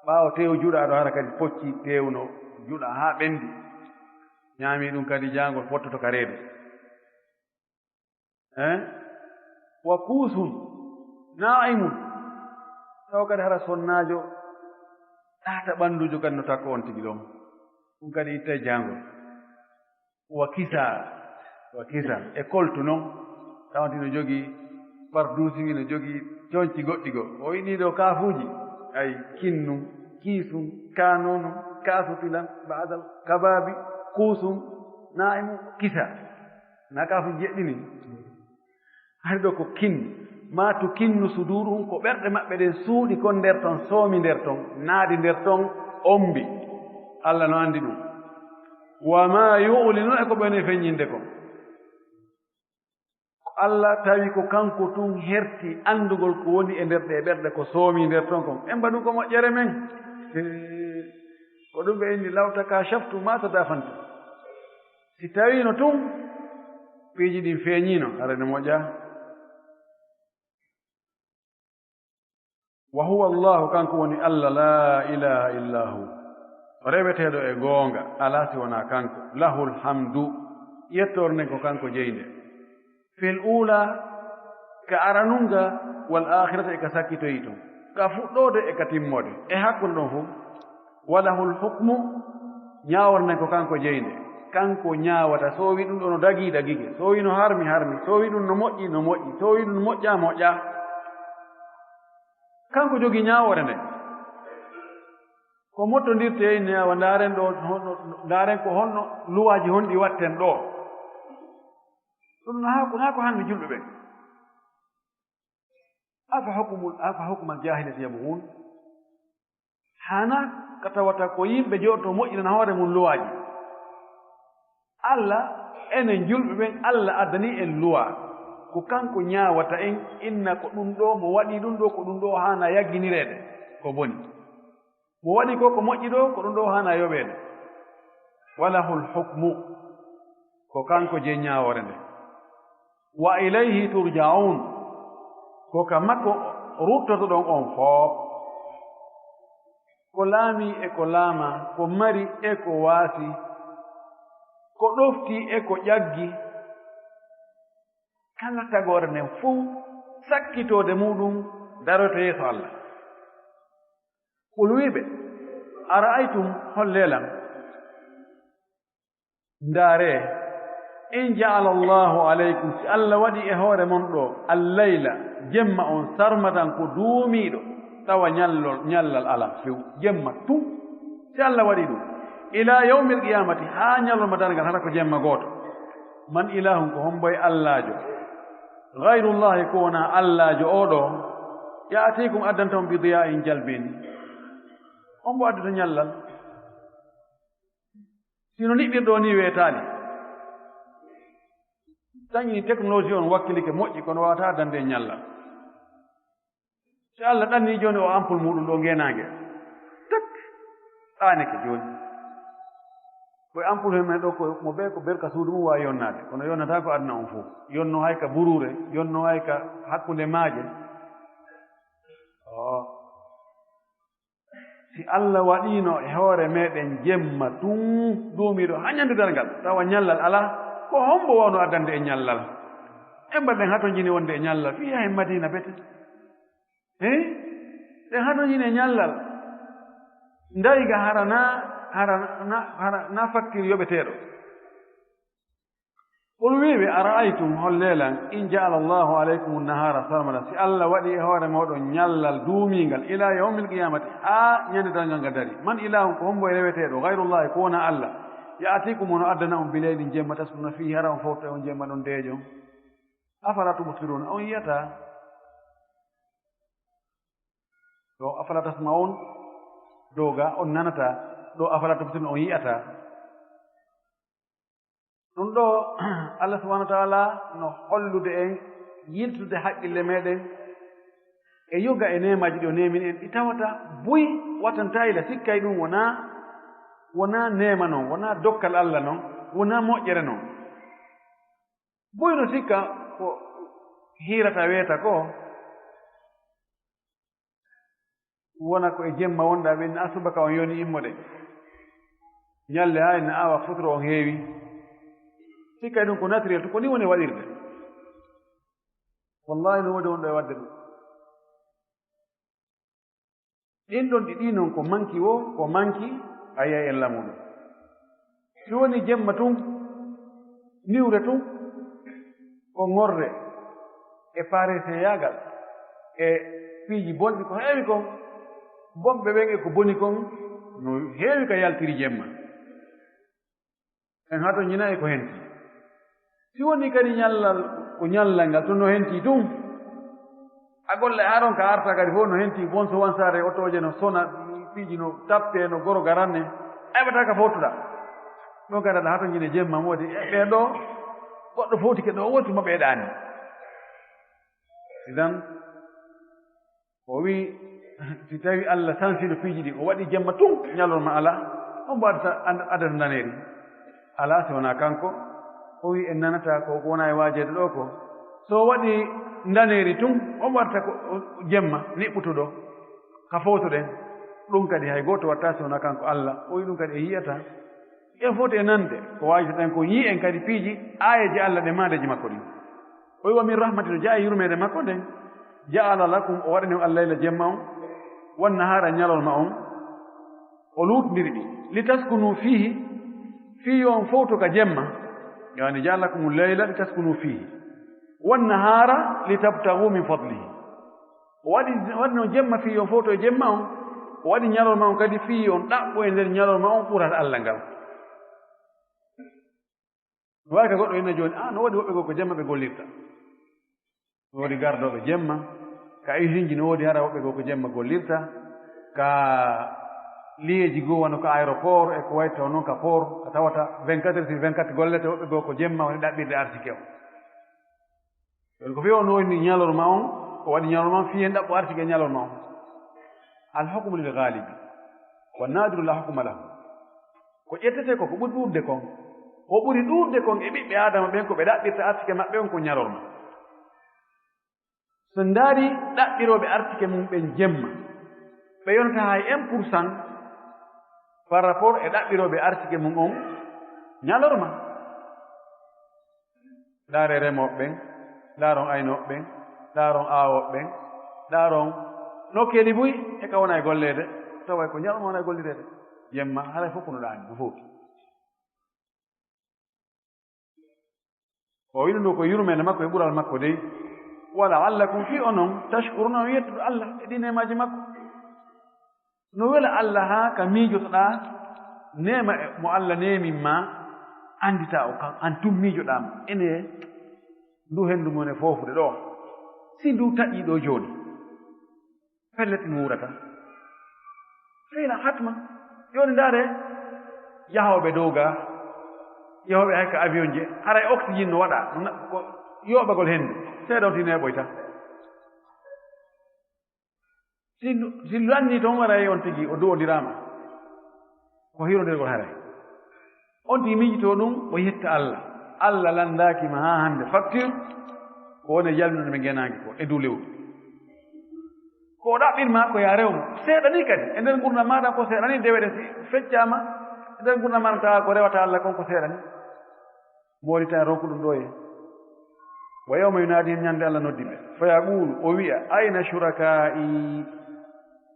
ɓaawo teewu juɗaaɗo, hara kadi pocci teewu no juɗa haa ɓendi. Ñaami ɗum kadi jaangol fottoto ka reedu. Eh? Wa kuusun, naa'imun. Taw kadi hara sonnaajo, ɗaata ɓanndujo kadi no takko on tigi ɗon. Ɗum kadi ittay jaangol. Wa kisa, wa kisa. E koltu noon, tawati no jogii parduusi, no jogii coñci goɗɗi goo. O wiɗi ɗo kaafuuji, ay, kinnu, kiisun, kaanunu, kaasu filan, baadal kabaabi, kuusun, naa'imu, kisa. Na kaafuuji jeɗɗi ni. Hari ɗo ko kin, ma tukinnu suduruhum, ko ɓerɗe maɓɓe ɗen suuɗi kon nder ton, soomi nder ton, naadi nder ton, ombi. Allah no anndi ɗum. Wa ma yu'linu, e ko ɓe woni feññinde kon. Ko Allah tawi ko kanko tun herti anndugol ko woni e nder ɗe ɓerɗe ko soomi nder ton kon. En mbaɗu ko moƴƴere men. Ko ɗum ɓe inni, "Law takashaftu ma tadafantu." Si tawiino tun piiji ɗin feeñiino, hara ne moƴƴa. Wa huwa Allahu, kanko woni Allah, la ilaha illa hu, reweteeɗo e goonga, alaa si wonaa kanko. Lahul hamdu, yettoore nden ko kanko jeyi nde. Fil ula, ka aranunga, wal akhirati, e ka sakkitoyi ton, ka fuɗɗoode e ka timmoode, e hakkunde ɗon fof. Walahul hukmu, ñaaworde nden ko kanko jeyi nde. Kanko ñaawata, so o wi ɗum ɗo no dagii, dagike. So o wi no harmi, harmi. So o wi ɗum no moƴƴi, no moƴƴi. So o wi ɗum no moƴƴa, moƴƴa. Kanko jogii ñaawore nde. Ko mottondirte e ne, awa ndaaren ɗo, honno, ndaaren ko honno luwaaji honɗi watten ɗo. Ɗum na haa ko, na ko hannde julɓe ɓen. Afa hukmul, afa hukmal jahiliyati yabghun. Hana ka tawata ko yimɓe jooɗto moƴƴinana hoore mum luwaaji. Allah, enen julɓe ɓen, Allah addani en luwa. Ko kanko ñaawata en, inna ko ɗum ɗo, mo waɗi ɗum ɗo, ko ɗum ɗo haana yagginireede, ko boni. Mo waɗi ko, ko moƴƴi ɗo, ko ɗum ɗo haana yoɓeede. Walahul hukmu, ko kanko jeyi ñaawoore nde. Wa ilayhi turja'un, ko ka makko ruttotoɗon on fof. Ko laami e ko laama, ko mari e ko waasi, ko ɗofti e ko ƴaggi, kala tagoore nden fof sakkitoode muɗum daroyto yeeso Allah. Qul, wi ɓe, ara'aytum, holle lan, ndaare, in ja'ala Allahu alaykum, si Allah waɗi e hoore mon ɗo, al-layla, jemma on, sarmadan, ko duumiiɗo, tawa ñallol, ñallal alaa few, jemma tun, si Allah waɗi ɗum, ila yawmil qiyamati, haa ñalorma darngal, hara ko jemma gooto, man ilahun, ko hombo e allaajo, ghayrullahi, ko wonaa allaajo oo ɗo, ya'tikum, addanta on, bi diya'in, jalbin, hombo addata ñallal? Si no niɓɓirɗo ni weetaali. Tawi technologie on wakkilike moƴƴi, kono waawata addande en ñallal. Si Allah ɗanni jooni o ampoule muɗum ɗo ngeenaange. Tak! Ɗaanike jooni. Ko e ampoule men ɗo, ko mo ɓe ko berka suudu mum waawi yonnaade. Kono yonnata ko aduna on fof. Yonno hay ka buruure, yonno hay ka hakkunde maaje. Oo. Si Allah waɗiino e hoore meɗen jemma tun duumiiɗo haa ñande darngal, tawa ñallal alaa, ko hombo wawno addande en ñallal? En mbaɗ ɗen hatonjini wonde e ñallal, fii haa en Madina bete. He? Ɗen hatonjini e ñallal. Ndayga hara na, hara na, hara na facture yoɓeteeɗo. Qul, wi ɓe, ara'aytum, holle lan, in ja'ala Allahu alaykumun nahaara sarmada, si Allah waɗi e hoore mooɗon ñallal duumiingal, ila yawmil qiyamati, haa ñande darngal ngal dari, man ilahun, ko hombo e reweteeɗo, ghayrullahi, ko wonaa Allah, ya'tikum, hono addana on, bilaylin, jemma, taskununa fiihi, hara on fowta on jemma ɗon deeƴon? Afala tubsiruna, on yi'ataa? Ɗo afala tasma'un, ɗo ga on nanataa, ɗo afala tubsiruna, on yi'ataa? Ɗum ɗo, Allah subhanahu wa ta'ala no hollude en yiltude haqqille meɗen e yoga e neemaaji ɗi o neemini en, ɗi tawata buy wattantaa ila sikkay ɗum wonaa, wonaa neema non, wonaa dokkal Allah non, wonaa moƴƴere non. Buy no sikka ko hiirata weeta ko, wona ko e jemma wonɗa, ɓe inna asubaka on yoni immoɗe. Ñalle haa ina awa futuro on heewi. Sikkay ɗum ko naturel, to ko ni woni waɗirde. Wallahi no woodi wonɗo e waɗde ɗum. Ɗin ɗon ɗi ɗi non ko manki wo, ko manki a yiyay en lamuɗo. Si woni jemma tun, Niwre tun ko ŋorre e pareseyaagal e piiji bonɗi ko heewi kon, bonɓe ɓen e ko boni kon no heewi ka yaltiri jemma. En hato ñina e ko henti. Si woni kadi ñallal, ko ñallal ngal tun no henti tun, a golla e haron ka arta kadi fof no henti, bonso wansaare otooje no sona, piiji no tappe, no goro garanne, a heɓata ka footuɗa. Ɗon kadi aɗa hato ñine jemma moodi, e ɓee ɗo, goɗɗo footike ɗo, woti mo ɓeeɗaani. Idan, o wi, si tawi Allah sansino piiji ɗi, o waɗi jemma tun, ñalorma ala, on mbaɗata an-, adata ndaneeri. Ala, si wonaa kanko, o wi en nanata ko, ko wona e waajeede ɗo ko. So o waɗi ndaneeri tun, on mbaɗata ko, o, jemma, niɓɓutuɗo, ka footoɗen. Ɗum kadi hay gooto watta si wonaa kanko Allah. O wi ɗum kadi en yi'ata. En foti e nande, ko waajata en ko yi'en kadi piiji, aayeeje Allah ɗe maadeeji makko ɗin. O wi, "Wa min rahmati", no jeyaa e yurmeende makko nden, "Ja'ala lakum", o waɗani on al-layla jemma on, "wan nahaara", ñalorma on, o luutndiri ɗi, "litaskunu fiihi", fii yo on fowto ka jemma, yani, "Ja'ala lakumul layla litaskunu fiihi, wan nahaara litabtagu min fadlihi." O waɗi, waɗi no jemma fii yo on fowto e jemma on, o waɗi ñalorma on kadi fii yo on ɗaɓɓo e nder ñalorma on ɓural Allah ngal. Wayi ka goɗɗo ina jooni, ah, no woodi woɓɓe goo ko jemma ɓe gollirta. No woodi gardooɓe jemma, ka usine ji no woodi hara woɓɓe goo ko jemma gollirta, ka liyeeji goo wano ka aéroport e ko wayi taw noon ka port, a tawata vingt-quatre heures sur vingt-quatre gollete, woɓɓe goo ko jemma woni ɗaɓɓirde arsike on. Ɗon ko fii o no woni ñalorma on, o waɗi ñalorma on fii en ɗaɓɓo arsike ñalorma on. Al hukmu lil ghalibi, wa nadiru la hukma lahu. Ko ƴettete ko, ko ɓuri ɗuuɗde kon, ko ɓuri ɗuuɗde kon e ɓiɓɓe Aadama ɓen, ko ɓe ɗaɓɓirta arsike maɓɓe on ko ñalorma. So ndaari ɗaɓɓirooɓe arsike mum ɓen jemma, ɓe yonata hay un pour cent par rapport e ɗaɓɓirooɓe arsike mum on ñalorma. Ndaare remooɓe ɓen, ndaaron aynooɓe ɓen, ndaaron aawooɓe ɓen, ndaaron nokkeeli buy e ka wona e golleede, taway ko ñalorma wona e gollireede. Jemma, haray fof ko no ɗaani, no fowti. O wi'i ɗum ɗo ko yurmeende makko e ɓural makko dey. "Wa la'allakum", fii onon, "tashkuruna", on yettude Allah e ɗi neemaaji makko. No wela Allah haa ka miijotoɗaa neema e mo Allah neemin ma, annditaa o kan, an tun miijoɗaa mo. Ene ndu henndu mo ne foofude ɗo. Si ndu taƴii ɗo jooni, pellet ɗum wuurata. Feyna hatma. Jooni ndaare, yahooɓe dow ga, yahooɓe hay ka avion je, haray oxygène no waɗa, no na-, ko yooɓagol henndu. Seeɗa on ti neeɓoyta. Si, si lanni toon, haray on tigi o duwondiraama. Ko hirondirgol haray. On tigi miijitoo ɗum, o yetta Allah. Allah lanndaaki ma haa hannde facture, ko woni e yalminande men ngenaange ko e ndu lewru. Ko o ɗaɓɓir ma ko yaa rew mo. Seeɗa ni kadi, e nder ngurndan maaɗa ko seeɗa ni, dewe ɗen si feccaama, e nder ngurndan maaɗa tawa ko rewata Allah kon ko seeɗa ni. Moori tan ronku ɗum ɗo e. Wa yawma yunaadihim, ñande Allah noddi ɓe. Fa yaquulu, o wi'a, "Ayna shurakaa'i?"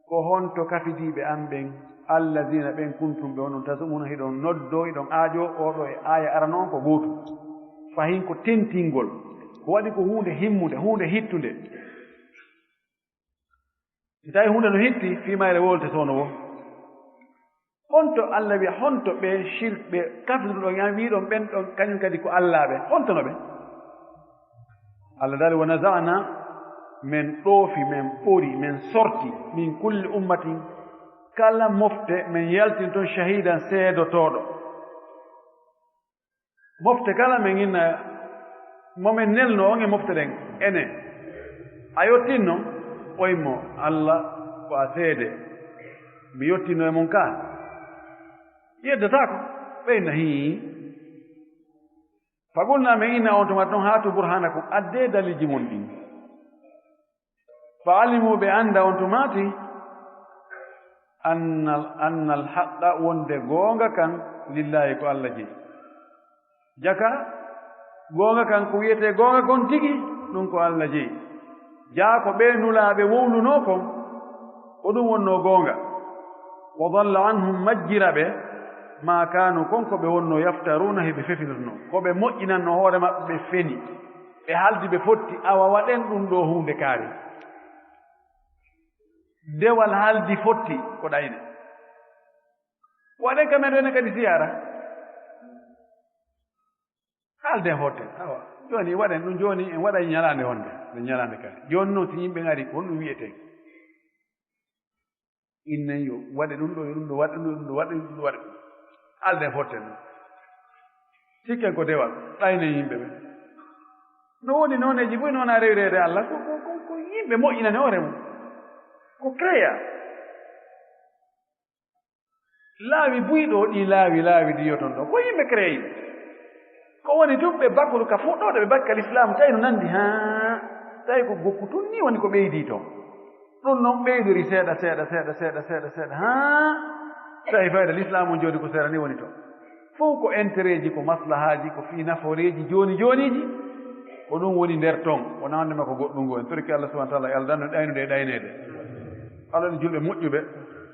Ko honto kafidiiɓe am ɓen, "allazina", ɓen, "kuntum", ɓe onon, "tazumuna", hiɗon noddo, hiɗon aajo, oɗo e aaya arano on ko gootum. Fahin ko tentingol. Ko waɗi ko huunde himmunde, huunde hittunde. Si tawi huunde no hitti, fii mayre wolte soono wo. Honto Allah wi'a, honto ɓe shirk, ɓe kafirɗo ɗon, an wi'ɗon ɓen ɗon, kañum kadi ko allaaɓe, honto no ɓe? Allah daali, "Wa naza'na", men ɗoofi, men ɓori, men sorti, "min kulli ummatin", kala mofte, men yaltin ton, "shahidan", seedotooɗo. Mofte kala men inna, mo men nelno on e mofte ɗen, enen. A yottinno? Oy mo, Allah, ko a seede. Mi yottinno e mon ka. Yeddataako, ɓe inna, hii. Fa qulna, men inna on tuma ton, "Haatu burhanakum", addee dalilji mon ɗin. Fa alimu, ɓe annda on tumaati, annal, annal haqqa, wonde goonga kan, lillaahi, ko Allah jeyi. Jaka, goonga kan, ko wiyetee goonga kon tigi, ɗum ko Allah jeyi. Jaa ko ɓee nulaaɓe wowlunoo kon, ko ɗum wonnoo goonga. Wa dalla anhum, majjira ɓe, Ma kaanu, kon ko ɓe wonno, yaftaruuna, heɓe fefinirno, ko ɓe moƴƴinanno hoore maɓɓe, ɓe feni, ɓe haldi, ɓe fotti, awa waɗen ɗum ɗo huunde kaari. Dewal haldi fotti ko ɗayne. Waɗen ka men rene kadi siyaara. Haalden hotten, awa. Jooni waɗen ɗum, jooni en waɗay ñalaande honde, nde ñalaande kaari. Jooni noon si yimɓe ngari, ko honɗum wiyeten? Innen yo waɗe ɗum ɗo, yo ɗum ɗo, waɗe ɗum ɗo, waɗe ɗum ɗo, waɗe ɗum. Haalden fotten ɗum. Sikken ko dewal, ɗaynen yimɓe ɓe. No woni nooneeji fof noon a rewireede Allah, ko, ko, ko, ko yimɓe moƴƴinani hoore mum. Ko créa. Laawi buyɗo ɗi laawi, laawi ɗi yoton ɗo, ko yimɓe créé. Ko woni tun ɓe bakuru ka fuɗɗoode, ɓe bakka l'islam, tawi no nandi, haa, tawi ko gokku tun ni woni ko ɓeydi ton. Ɗum noon ɓeydori seeɗa, seeɗa, seeɗa, seeɗa, seeɗa, seeɗa, haa, tawi fayda l'islam on jooni ko seeɗa ni woni ton. Fof ko intérêt ji, ko maslahaaji, ko fii nafooreeji jooni jooniiji. Ko ɗum woni nder ton, wonaa wonde ma ko goɗɗum ngo. En torike Allah subhanahu wa taala e aldanno ɗaynude e ɗayneede. Allah en julɓe moƴƴuɓe.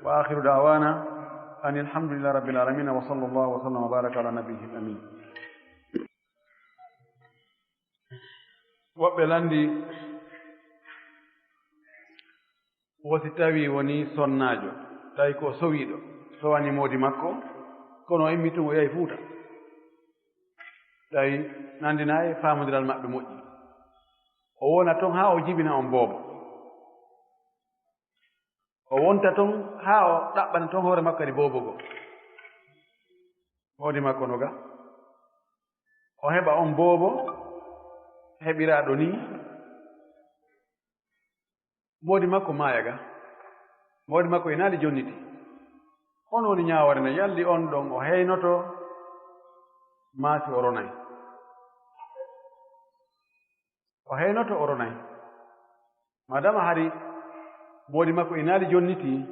Wa akhiru da'wana anil hamdulillahi rabbil alamin. Wa sallallahu wa sallam wa baraka ala nabiyyi amin. Woɓɓe lanndi, wo si tawi woni sonnaajo, tawi ko sowiiɗo, sowani moodi makko, kono o immi tun o yahi Fuuta. Tawi nanndina e faamondiral maɓɓe moƴƴi. O wona ton haa o jibina on boobo. O wonta ton haa o ɗaɓɓana ton hoore makko kadi boobo go. Moodi makko no ga. O heɓa on boobo heɓiraaɗo ni. Moodi makko maaya ga. Moodi makko inaali jonniti. Hono woni ñaawoore nde yalli on ɗon o heynoto maa si o ronay. O heynoto o ronay. Madama hari moodi makko inaali jonniti.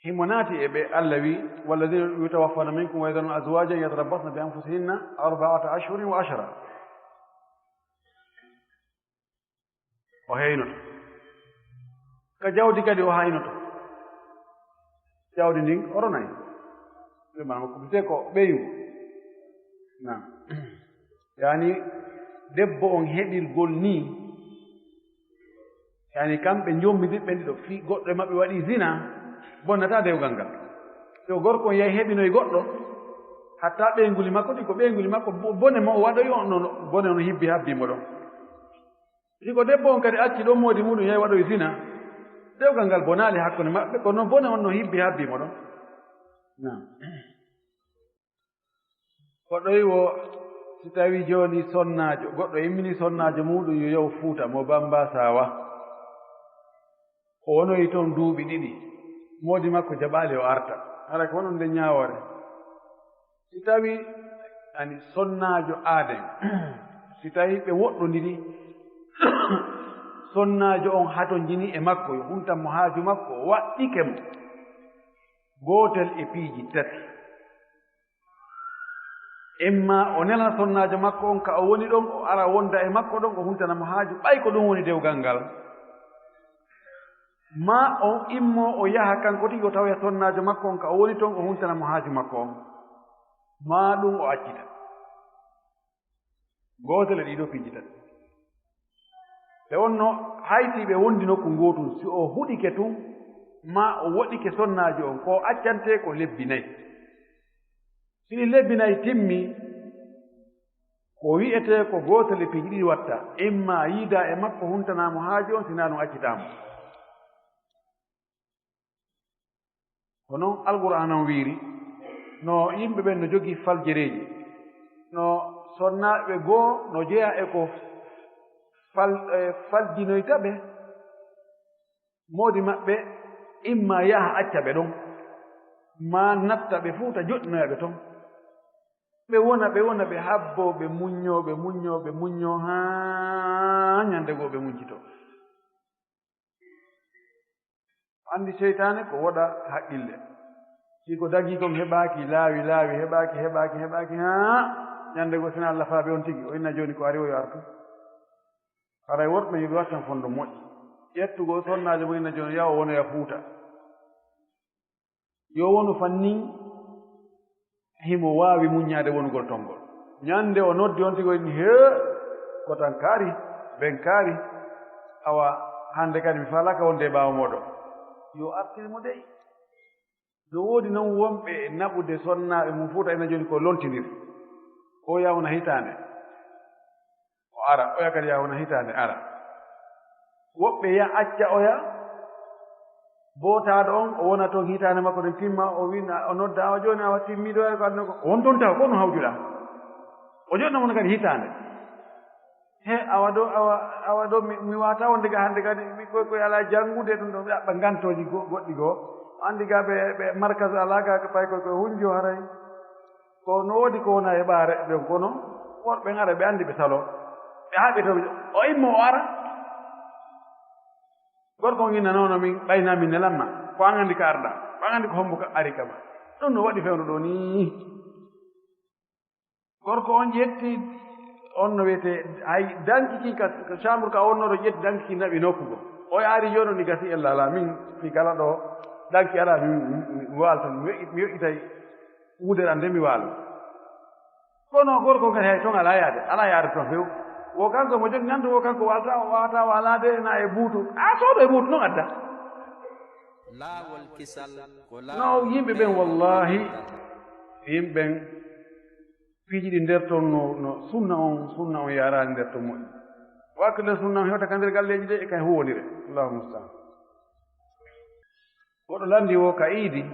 Himo naati e ɓe Allah wi, "Walladina yutawaffawna minkum wa yadharuna azwajan yatarabbasna bi anfusihinna arba'ata ashhurin wa ashra." O heynoto. Ka jawdi kadi o haynoto. Jawdi ndin o ronay. Ɓe ma ko bite ko ɓeyu. Na. Yani debbo on heɓirgol ni. Yani kamɓe jommidiɓɓe ɗiɗo, fi goɗɗo e maɓɓe waɗi zina, bonnata dewgal ngal. So gorko on yahi heɓinoy goɗɗo, hatta ɓeyguli makko ɗi, ko ɓeyguli makko bo-, bone mo o waɗoyi on, no, bone on hibbi habbi mo ɗon. Si ko debbo on kadi acci ɗon moodi muɗum yahi waɗoyi zina, dewgal ngal bonaali hakkunde maɓɓe, kono bone on no hibbi habbi mo ɗon. Naam. Ko ɗoy wo si tawi jooni sonnaajo, goɗɗo immini sonnaajo muɗum yo yahu Fuuta mo Bamba Sawa. O wonoyi toon duuɓi ɗiɗi, moodi makko jaɓaali o arta. Hara ko wonande ñaawoore. Si tawi ani sonnaajo aaden, si tawi ɓe woɗɗondiri, sonnaajo on hatonjini e makko, yo huntan mo haaju makko, o waɗɗike mo. Gootel e piiji tati. Imma o nela sonnaajo makko on ka o woni ɗon, o ara wonda e makko ɗon, o huntana mo haaju, ɓay ko ɗum woni dewgal ngal. Maa o immo o yaha kanko tigi o tawoya sonnaajo makko on ka o woni ton, o huntana mo haaju makko on. Maa ɗum o accita. Gootel e ɗiɗo piiji tati. Ɓe wonno hayti ɓe wondi nokku ngootu, si o huɗike tun, maa o woɗike sonnaajo on, ko accante ko lebbi nayi. Si ɗi lebbi nayi timmi, ko wi'etee ko gootel e piiji ɗiɗi watta, imma yiida e makko huntana mo haaju on, si naa ɗum accitaa mo. Ko non Alqur'aana on wiiri, no yimɓe ɓen no jogii faljereeji, no sonnaaɓe goo no jeyaa e ko fal-, e faljinoyta ɓe, moodi maɓɓe imma yaha acca ɓe ɗon, maa natta ɓe Fuuta joɗɗinoya ɓe ton. Ɓe wona, ɓe wona, ɓe habboo, ɓe muññoo, ɓe muññoo, ɓe muññoo, haa ñande goo ɓe muñcitoo. Anndi seytaane ko woɗa haqqille. Si ko dagii kon heɓaaki, laawi, laawi, heɓaaki, heɓaaki, heɓaaki, haa ñande goo sina Allah faabi on tigi, o inna jooni ko ari o yo artu. Haray worɓe yo ɓe wattan fondo moƴƴi. Ƴettugol sonnaajo mo inna jooni, yaha o wonoya Fuuta. Yo wonu fannin Himo waawi muññaade wonugol ton ngol. Ñande o noddi on tigi, o inni, "Hee, ko tan kaari, ben kaari. Awa, hannde kadi mi faalaaka wonde e ɓaawo mooɗon." Yo artir mo dey. No woodi noon wonɓe naɓude sonnaaɓe mum Fuuta ina jooni ko lontinir. Oya wona hitaande. O ara, oya kadi ya wona hitaande ara. Woɓɓe ya acca oya, bootaaɗo on, o wona toon hitaande makko ɗen timma, o wina, o nodda, "Awa jooni awa timmiiɗo, oya ko aduna ko." O won toon taw, ko no hawjuɗaa. O joɗɗo mon kadi hitaande. He, awa ɗo, awa, awa ɗo, mi, mi waata wonde ga hannde kadi, mi koy, koy alaa janngude ɗum ɗo, ɓe haɓɓa ngantooji go-, goɗɗi goo. Anndi ga ɓe, ɓe markas alaa ga, ko pay koy, koy hunjo haray. Ko no woodi ko wona e ɓaare ɗon, kono worɓe ngara ɓe anndi ɓe saloo. Ɓe haaɓi to o immo o ara. Gorko on inna noon min ɓayna min nelamma. Ko an anndi ka arɗa. Ko an anndi ko hombo ka ari kama. Ɗum no waɗi fewndo ɗo nii. Gorko on ƴetti on no wiyetee, hay danki ki ka, ka chambre ka on no ƴetti danki ki naɓi nokku go. O yaari jooni ni gasi ella alaa min, mi kala ɗo danki alaa min, mi, mi, mi waalta, mi weƴƴi-, mi weƴƴitay wudere an de mi waalo. Kono gorko kadi hay toon alaa yaade, alaa yaade toon few. Wo kanko mo jogi nanto wo kanko waalta, o waawata waalaade na e buutu. A soodo e buutu noon adda. Laawol kisal ko laawol. No yimɓe ɓen wallahi, yimɓe ɓen piiji ɗi nder toon no, no sunna on, sunna on yaaraani nder toon moƴƴi. Wakka nder sunna on hewta ka nder galleeji de e kay huwonire. Allahu musta'an. Goɗɗo lanndi wo ka iidi,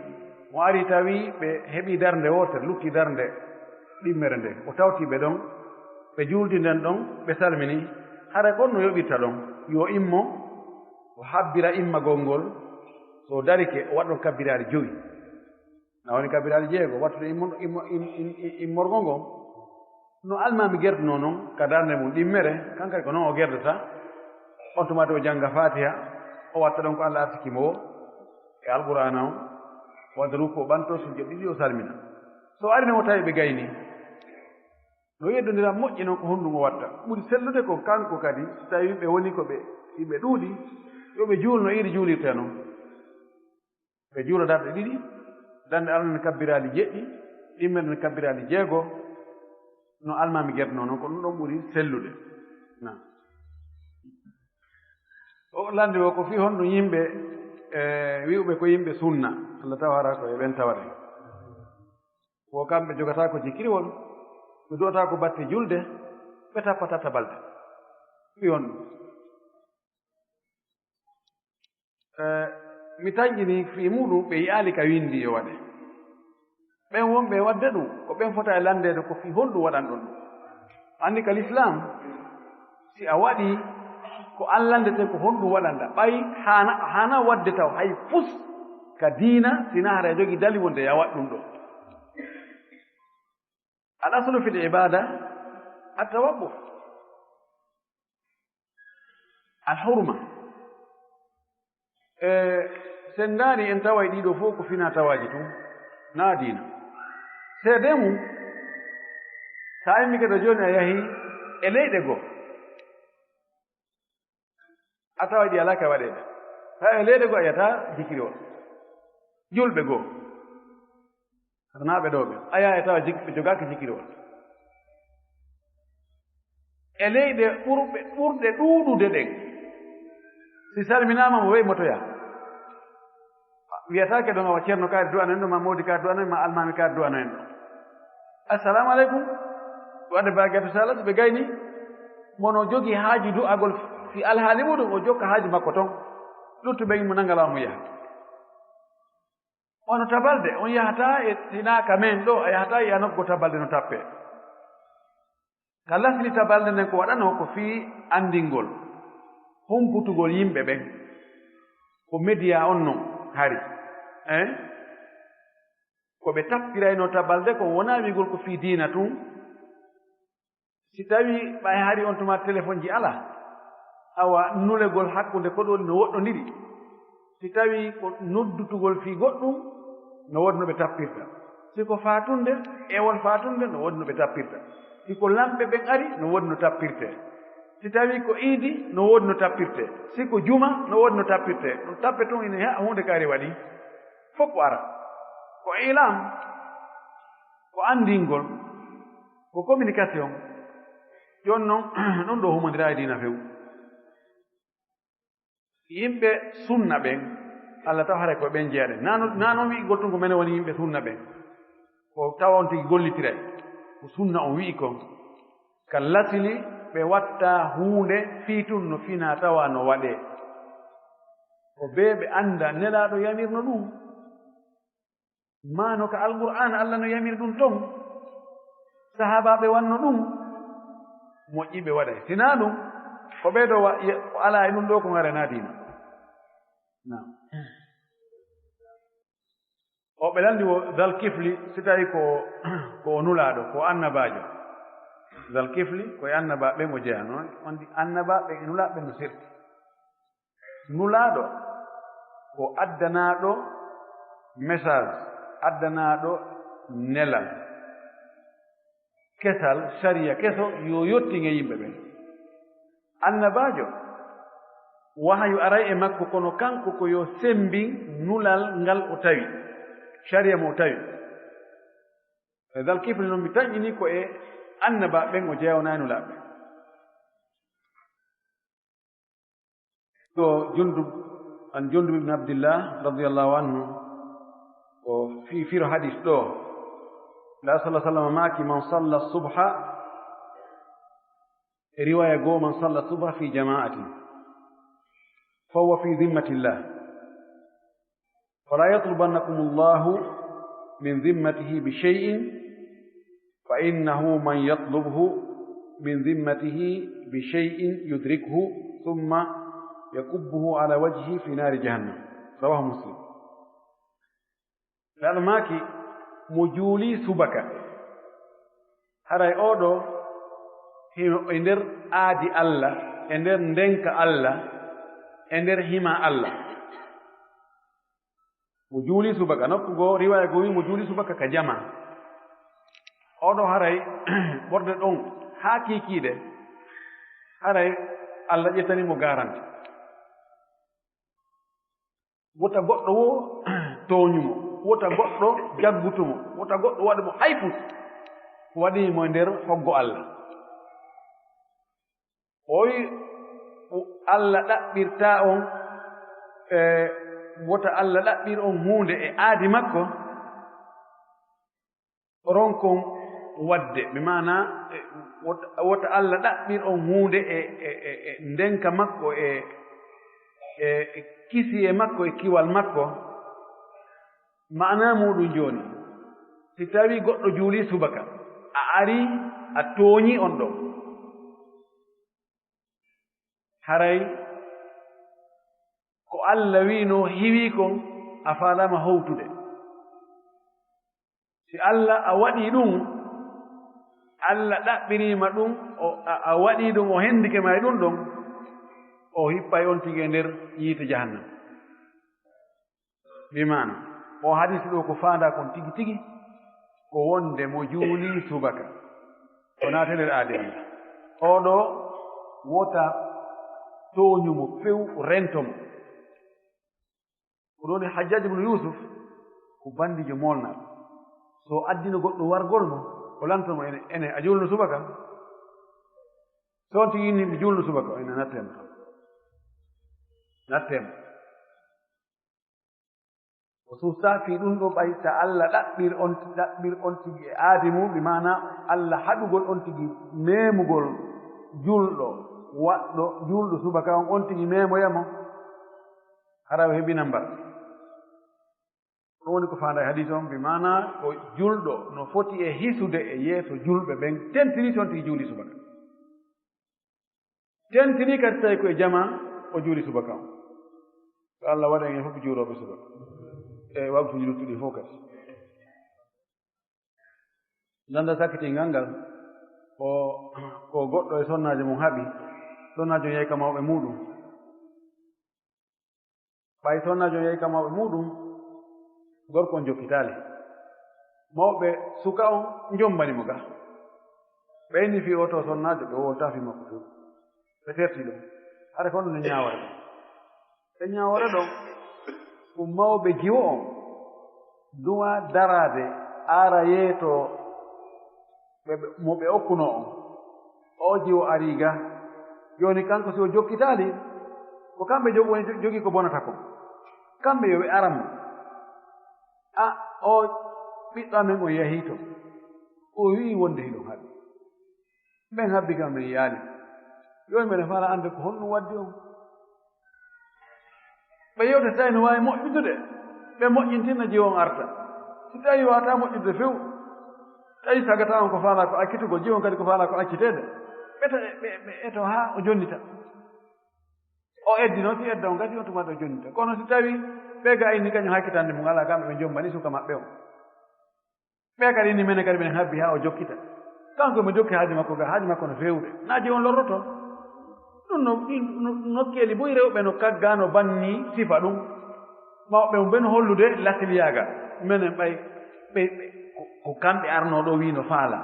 mo ari tawi ɓe heɓi darnde wootere, lutti darnde ɗimmere nde. O tawti ɓe ɗon, ɓe juuldi nden ɗon, ɓe salmini. Hara kon no yoɓirta ɗon, yo immo, o habbira immagol ngol, so o darike, o waɗa ɗon kabbiraari jowi. Na woni kabbiraari jeego, wattude immo-, immo-, im-, im-, im-, immorgol ngol. No almaami gerdunoo noon ka darnde mum ɗimmere, kankay ko noon o gerdata. On tuma de o jannga Faatiha, o watta ɗon ko Alla arsiki mo o e Alqur'aana on, o wadda ruku, o ɓanto sujjo ɗiɗi, o salmina. So ari noon o tawi ɓe gayni, no yeddondira moƴƴi noon ko honɗum o watta. Ɓuri sellude ko kanko kadi, so tawi ɓe woni ko ɓe, ɓe ɗuuɗi, yo ɓe juulno iri juulirtee noon. Ɓe juula darɗe ɗiɗi, darnde alal ne kabbiraali jeɗɗi, ɗimmere ne kabbiraali jeego, no almaami gerdunoo noon, ko ɗum ɗon ɓuri sellude. Na. O lanndi o ko fii honɗum yimɓe, e, wi'uɓe ko yimɓe sunna, Allah taw hara ko e ɓen tawata. Wo kamɓe jogataako jikiriwol, ɓe du'ataako batte julde, ɓe tappata tabalde. Fii honɗum? Eh, mi tanƴini fii muɗum, ɓe yi'aali ka windi yo waɗe. Ɓen wonɓe waɗde ɗum, ko ɓen fota e lanndeede ko fii honɗum waɗanɗon ɗum. Anndi ka Lislaam, si a waɗi ko an lanndete ko honɗum waɗanɗa, ɓay haana, haana waɗde taw hay fus ka diina, si na hara a jogii dali wonde ya waɗ ɗum ɗo. Al aslu fil ibaada at tawaqquf. Al hurma. E, sen ndaari en taway ɗiɗo fof ko fina tawaaji tun, na diina. Seede mum, sa immi kadi jooni a yahi e leyɗe goo, a taway ɗi alaa ka waɗeede. Sa e leyɗe goo a yiyata jikiri on. Julɓe goo. Arnaaɓe ɗoo ɓe, a yaha e tawa jik-, ɓe jogaaki jikiri on. E leyɗe ɓurɓe, ɓurɗe ɗuuɗude ɗen, si salminaama mo weyi motoya. Wiyataake ɗon awa ceerno kaari du'ano en ɗo, ma moodi kaari du'ano en, ma almaami kaari du'ano en ɗo. Assalamu aleykum. Wadde Baay Gaytu Sala, so ɓe gayni, mo no jogii haaju du'agol fi alhaali muɗum, o jokka haaju makko ton. Luttuɓe ɓen mo nanga laamu yaha. Ono tabalde, on yahataa e, hinaa ka men ɗo, a yahataa e anokgo tabalde no tappee. Ka lasli tabalde nden ko waɗanoo ko fii anndingol, humputugol yimɓe ɓen. Ko mediya on non hari. Hein? Ko ɓe tappiraynoo tabalde kon wonaa wi'gol ko fii diina tun. Si tawii ɓay hari on tuma telefonji alaa, awa nulegol hakkunde koɗooli no woɗɗondiri. Si tawii ko noddutugol fii goɗɗum, no woodi no ɓe tappirta. Si ko faatunde, ewol faatunde, no woodi no ɓe tappirta. Si ko lamɓe ɓen ari, no woodi no tappirtee. Si tawii ko iidi, no woodi no tappirtee. Si ko juma, no woodi no tappirtee. Ɗum tappe tun ina heɓa huunde kaari waɗi. Fof ko ara. Ko ilam. Ko anndingol, ko communication. Jooni noon, ɗum ɗo humondira e diina few. Yimɓe sunna ɓen, Allah taw haray ko ɓen jeyaɗen. Naa non, naa non wi'igol tun ko menen woni yimɓe sunna ɓen. Ko tawa on tigi gollitiray. Ko sunna on wi'i kon. Ka lasili ɓe watta huunde fii tun no finaa tawa no waɗee. Ko bee ɓe annda Nelaaɗo yamirno ɗum. Maa no ka Alqur'aana Allah no yamiri ɗum ton, sahaabaaɓe wanno ɗum, moƴƴi ɓe waɗay. Si naa ɗum, ko ɓee ɗo wa-, ye-, ko alaa e ɗum ɗo ko ngare naa diina. Naam. O ɓe lanndi wo Zal Kifli, si tawi ko, ko o nulaaɗo, ko annabaajo. Zal Kifli, ko e annabaaɓe ɓen o jeyaa noon. On di annabaaɓe e nulaaɓe no sirti. Nulaaɗo ko addanaaɗo message, addanaaɗo nelal kesal, sariya keso yo yottin e yimɓe ɓen. Annabaajo, wahayu aray e makko, kono kanko ko yo semmbin nulal ngal o tawi, sariya mo o tawi. E Zal Kifli noon mi tanƴini ko e annabaaɓe ɓen o jeyaa, wonaa e nulaaɓe ɓen. Ɗo Jundub, an Jundub ibn Abdillah radiyallahu anhu, o fi-, firo hadis ɗo. La sallallahu alaihi wasallam maaki, "Man salla subha," e riwaya goo, "Man salla subha fi jama'atin, fa huwa fi dhimmatillah. Fala yatlubannakumullahu min dhimmatihi bi shay'in, fa innahu man yatlubhu min dhimmatihi bi shay'in yudrikhu, thumma yakubbuhu ala wajhihi fi nari jahannam." Rawahu Muslim. Nelaɗo maaki, mo juuli subaka, haray oo ɗoo hino e nder aadi Allah, e nder ndenka Allah, e nder hima Allah. Mo juuli subaka, nokku goo, riwaaya goo wi mo juuli subaka ka jamaa. Oo ɗoo haray ɓorde ɗon haa kiikiiɗe, haray Allah ƴettani mo garanti. Wota goɗɗo woo tooñu mo, wota goɗɗo jaggutu mo, wota goɗɗo waɗu mo hay fus. Ko waɗi mo e nder hoggo Allah. O wi, Allah ɗaɓɓirtaa on, e, wota Allah ɗaɓɓir on huunde e aadi makko, ronkon waɗde, bi maana, e, wota, wota Allah ɗaɓɓir on huunde e, e, e, e ndenka makko, e, e, e kisiyee makko, e kiwal makko. Maanaa muuɗum jooni, si tawii goɗɗo juulii subaka, a arii, a tooñii on ɗoo. Haray ko Allah wiinoo hiwii kon, a faalaama howtude. Si Allah a waɗii ɗum, Allah ɗaɓɓirii ma ɗum, o, a, a waɗii ɗum, o hendike ma e ɗum ɗon, o hippay on tigi e nder yiite jahannama. Bi maana, oo hadiisi ɗoo ko faandaa kon tigi tigi, ko wonde mo juulii subaka, o naata nder aadi Allah. Oo ɗoo wota tooñu mo few, rento mo. Ko ɗoo ni Hajjaaj ibn Yuusuf ko banndiijo moolnaaɗo. So addino goɗɗo wargol mo, o lanto mo, ene, ene, a juulno subaka? So on tigi inni mi juulno subaka, o ene nattee mo. Nattee mo. O suusaa fii ɗum ɗoo ɓay ta Allah ɗaɓɓir on, ɗaɓɓir on tigi e aadi mum, bi maana Allah haɗugol on tigi meemugol juulɗo, waɗɗo juulɗo subaka on, on tigi meemoya mo, hara o heɓina mbar. Ɗum woni ko faandaa e hadiis on, bi maana ko juulɗo no foti e hisude e yeeso juulɓe ɓen, tentini si on tigi juuli subaka. Tentini kadi tawi ko e jamaa o juuli subaka on. Yo Allah waɗan en fof juulooɓe subaka. E waktuuji luttuɗi fof kadi. Dannda sakkitingal ngal, ko, ko goɗɗo e sonnaajo mum haɓi. Sonnaajo on yahi ka mawɓe muuɗum. Ɓay sonnaajo on yahi ka mawɓe muuɗum, gorko on jokkitaali. Mawɓe suka on njombani mo ga. Ɓe inni fii oo too sonnaajo, ɓe wowltaa fii makko few. Ɓe terti ɗum. Hara ko honɗun ɓe ñaawata ɗum? Ɓe ñaawata ɗum ko mawɓe jiwo on duwaa daraade, ara yeetoo ɓe, ɓe, mo ɓe okkunoo on. Oo jiwo arii ga. Jooni kanko si o jokkitaali, ko kamɓe jog-, woni jogii ko bonata kon. Kamɓe yo ɓe aran mo. A, o ɓiɗɗo amen o yahii to. O wi'i wonde hiɗon haɓi. Ɓen habbi kam men yaali. Jooni mbeɗa faala annde ko honɗum waddi on. Ɓe yewta si tawi no waawi moƴƴude, ɓe moƴƴintina jiwo on arta. Si tawi waawataa moƴƴude few, tawi sagata on ko faalaa ko accitugol, jiwo on kadi ko faalaa ko acciteede, ɓe ta-, ɓe, ɓe eto haa o jonnita. O eddi noon, si edda on gasi on tuma ɗo jonnita. Kono si tawi ɓe ga inni kañum hakkitande mum alaa, kamɓe ɓe jombani suka maɓɓe on. Ɓe kadi ni menen kadi minen habbi haa o jokkita. Kanko mo jokki haaju makko ga, haaju makko no feewude. Naaji on lorroto. Ɗum no, ɗin no, nokkeeli buy rewɓe no kagga, no banni sifa ɗum. Mawɓe mum ɓen hollude lasiliyaaga. Menen ɓay, ɓe, ɓe, ko, ko kamɓe arnoo ɗo wii no faala.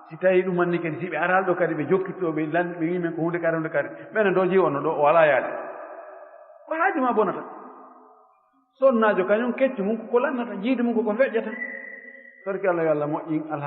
Si tawi ɗum manni kadi, si ɓe araali ɗo kadi, ɓe jokkitto, ɓe lan-, ɓe wii men ko hunde kadi, hunde kadi. Menen ɗo jiwo no ɗo, o alaa yaade. Ko haaju ma bonata. Sonnaajo kañum keccu mum ko ko lannata, jiidi mum ko ko feƴƴata. Torki Allah yo Allah moƴƴin alhaali.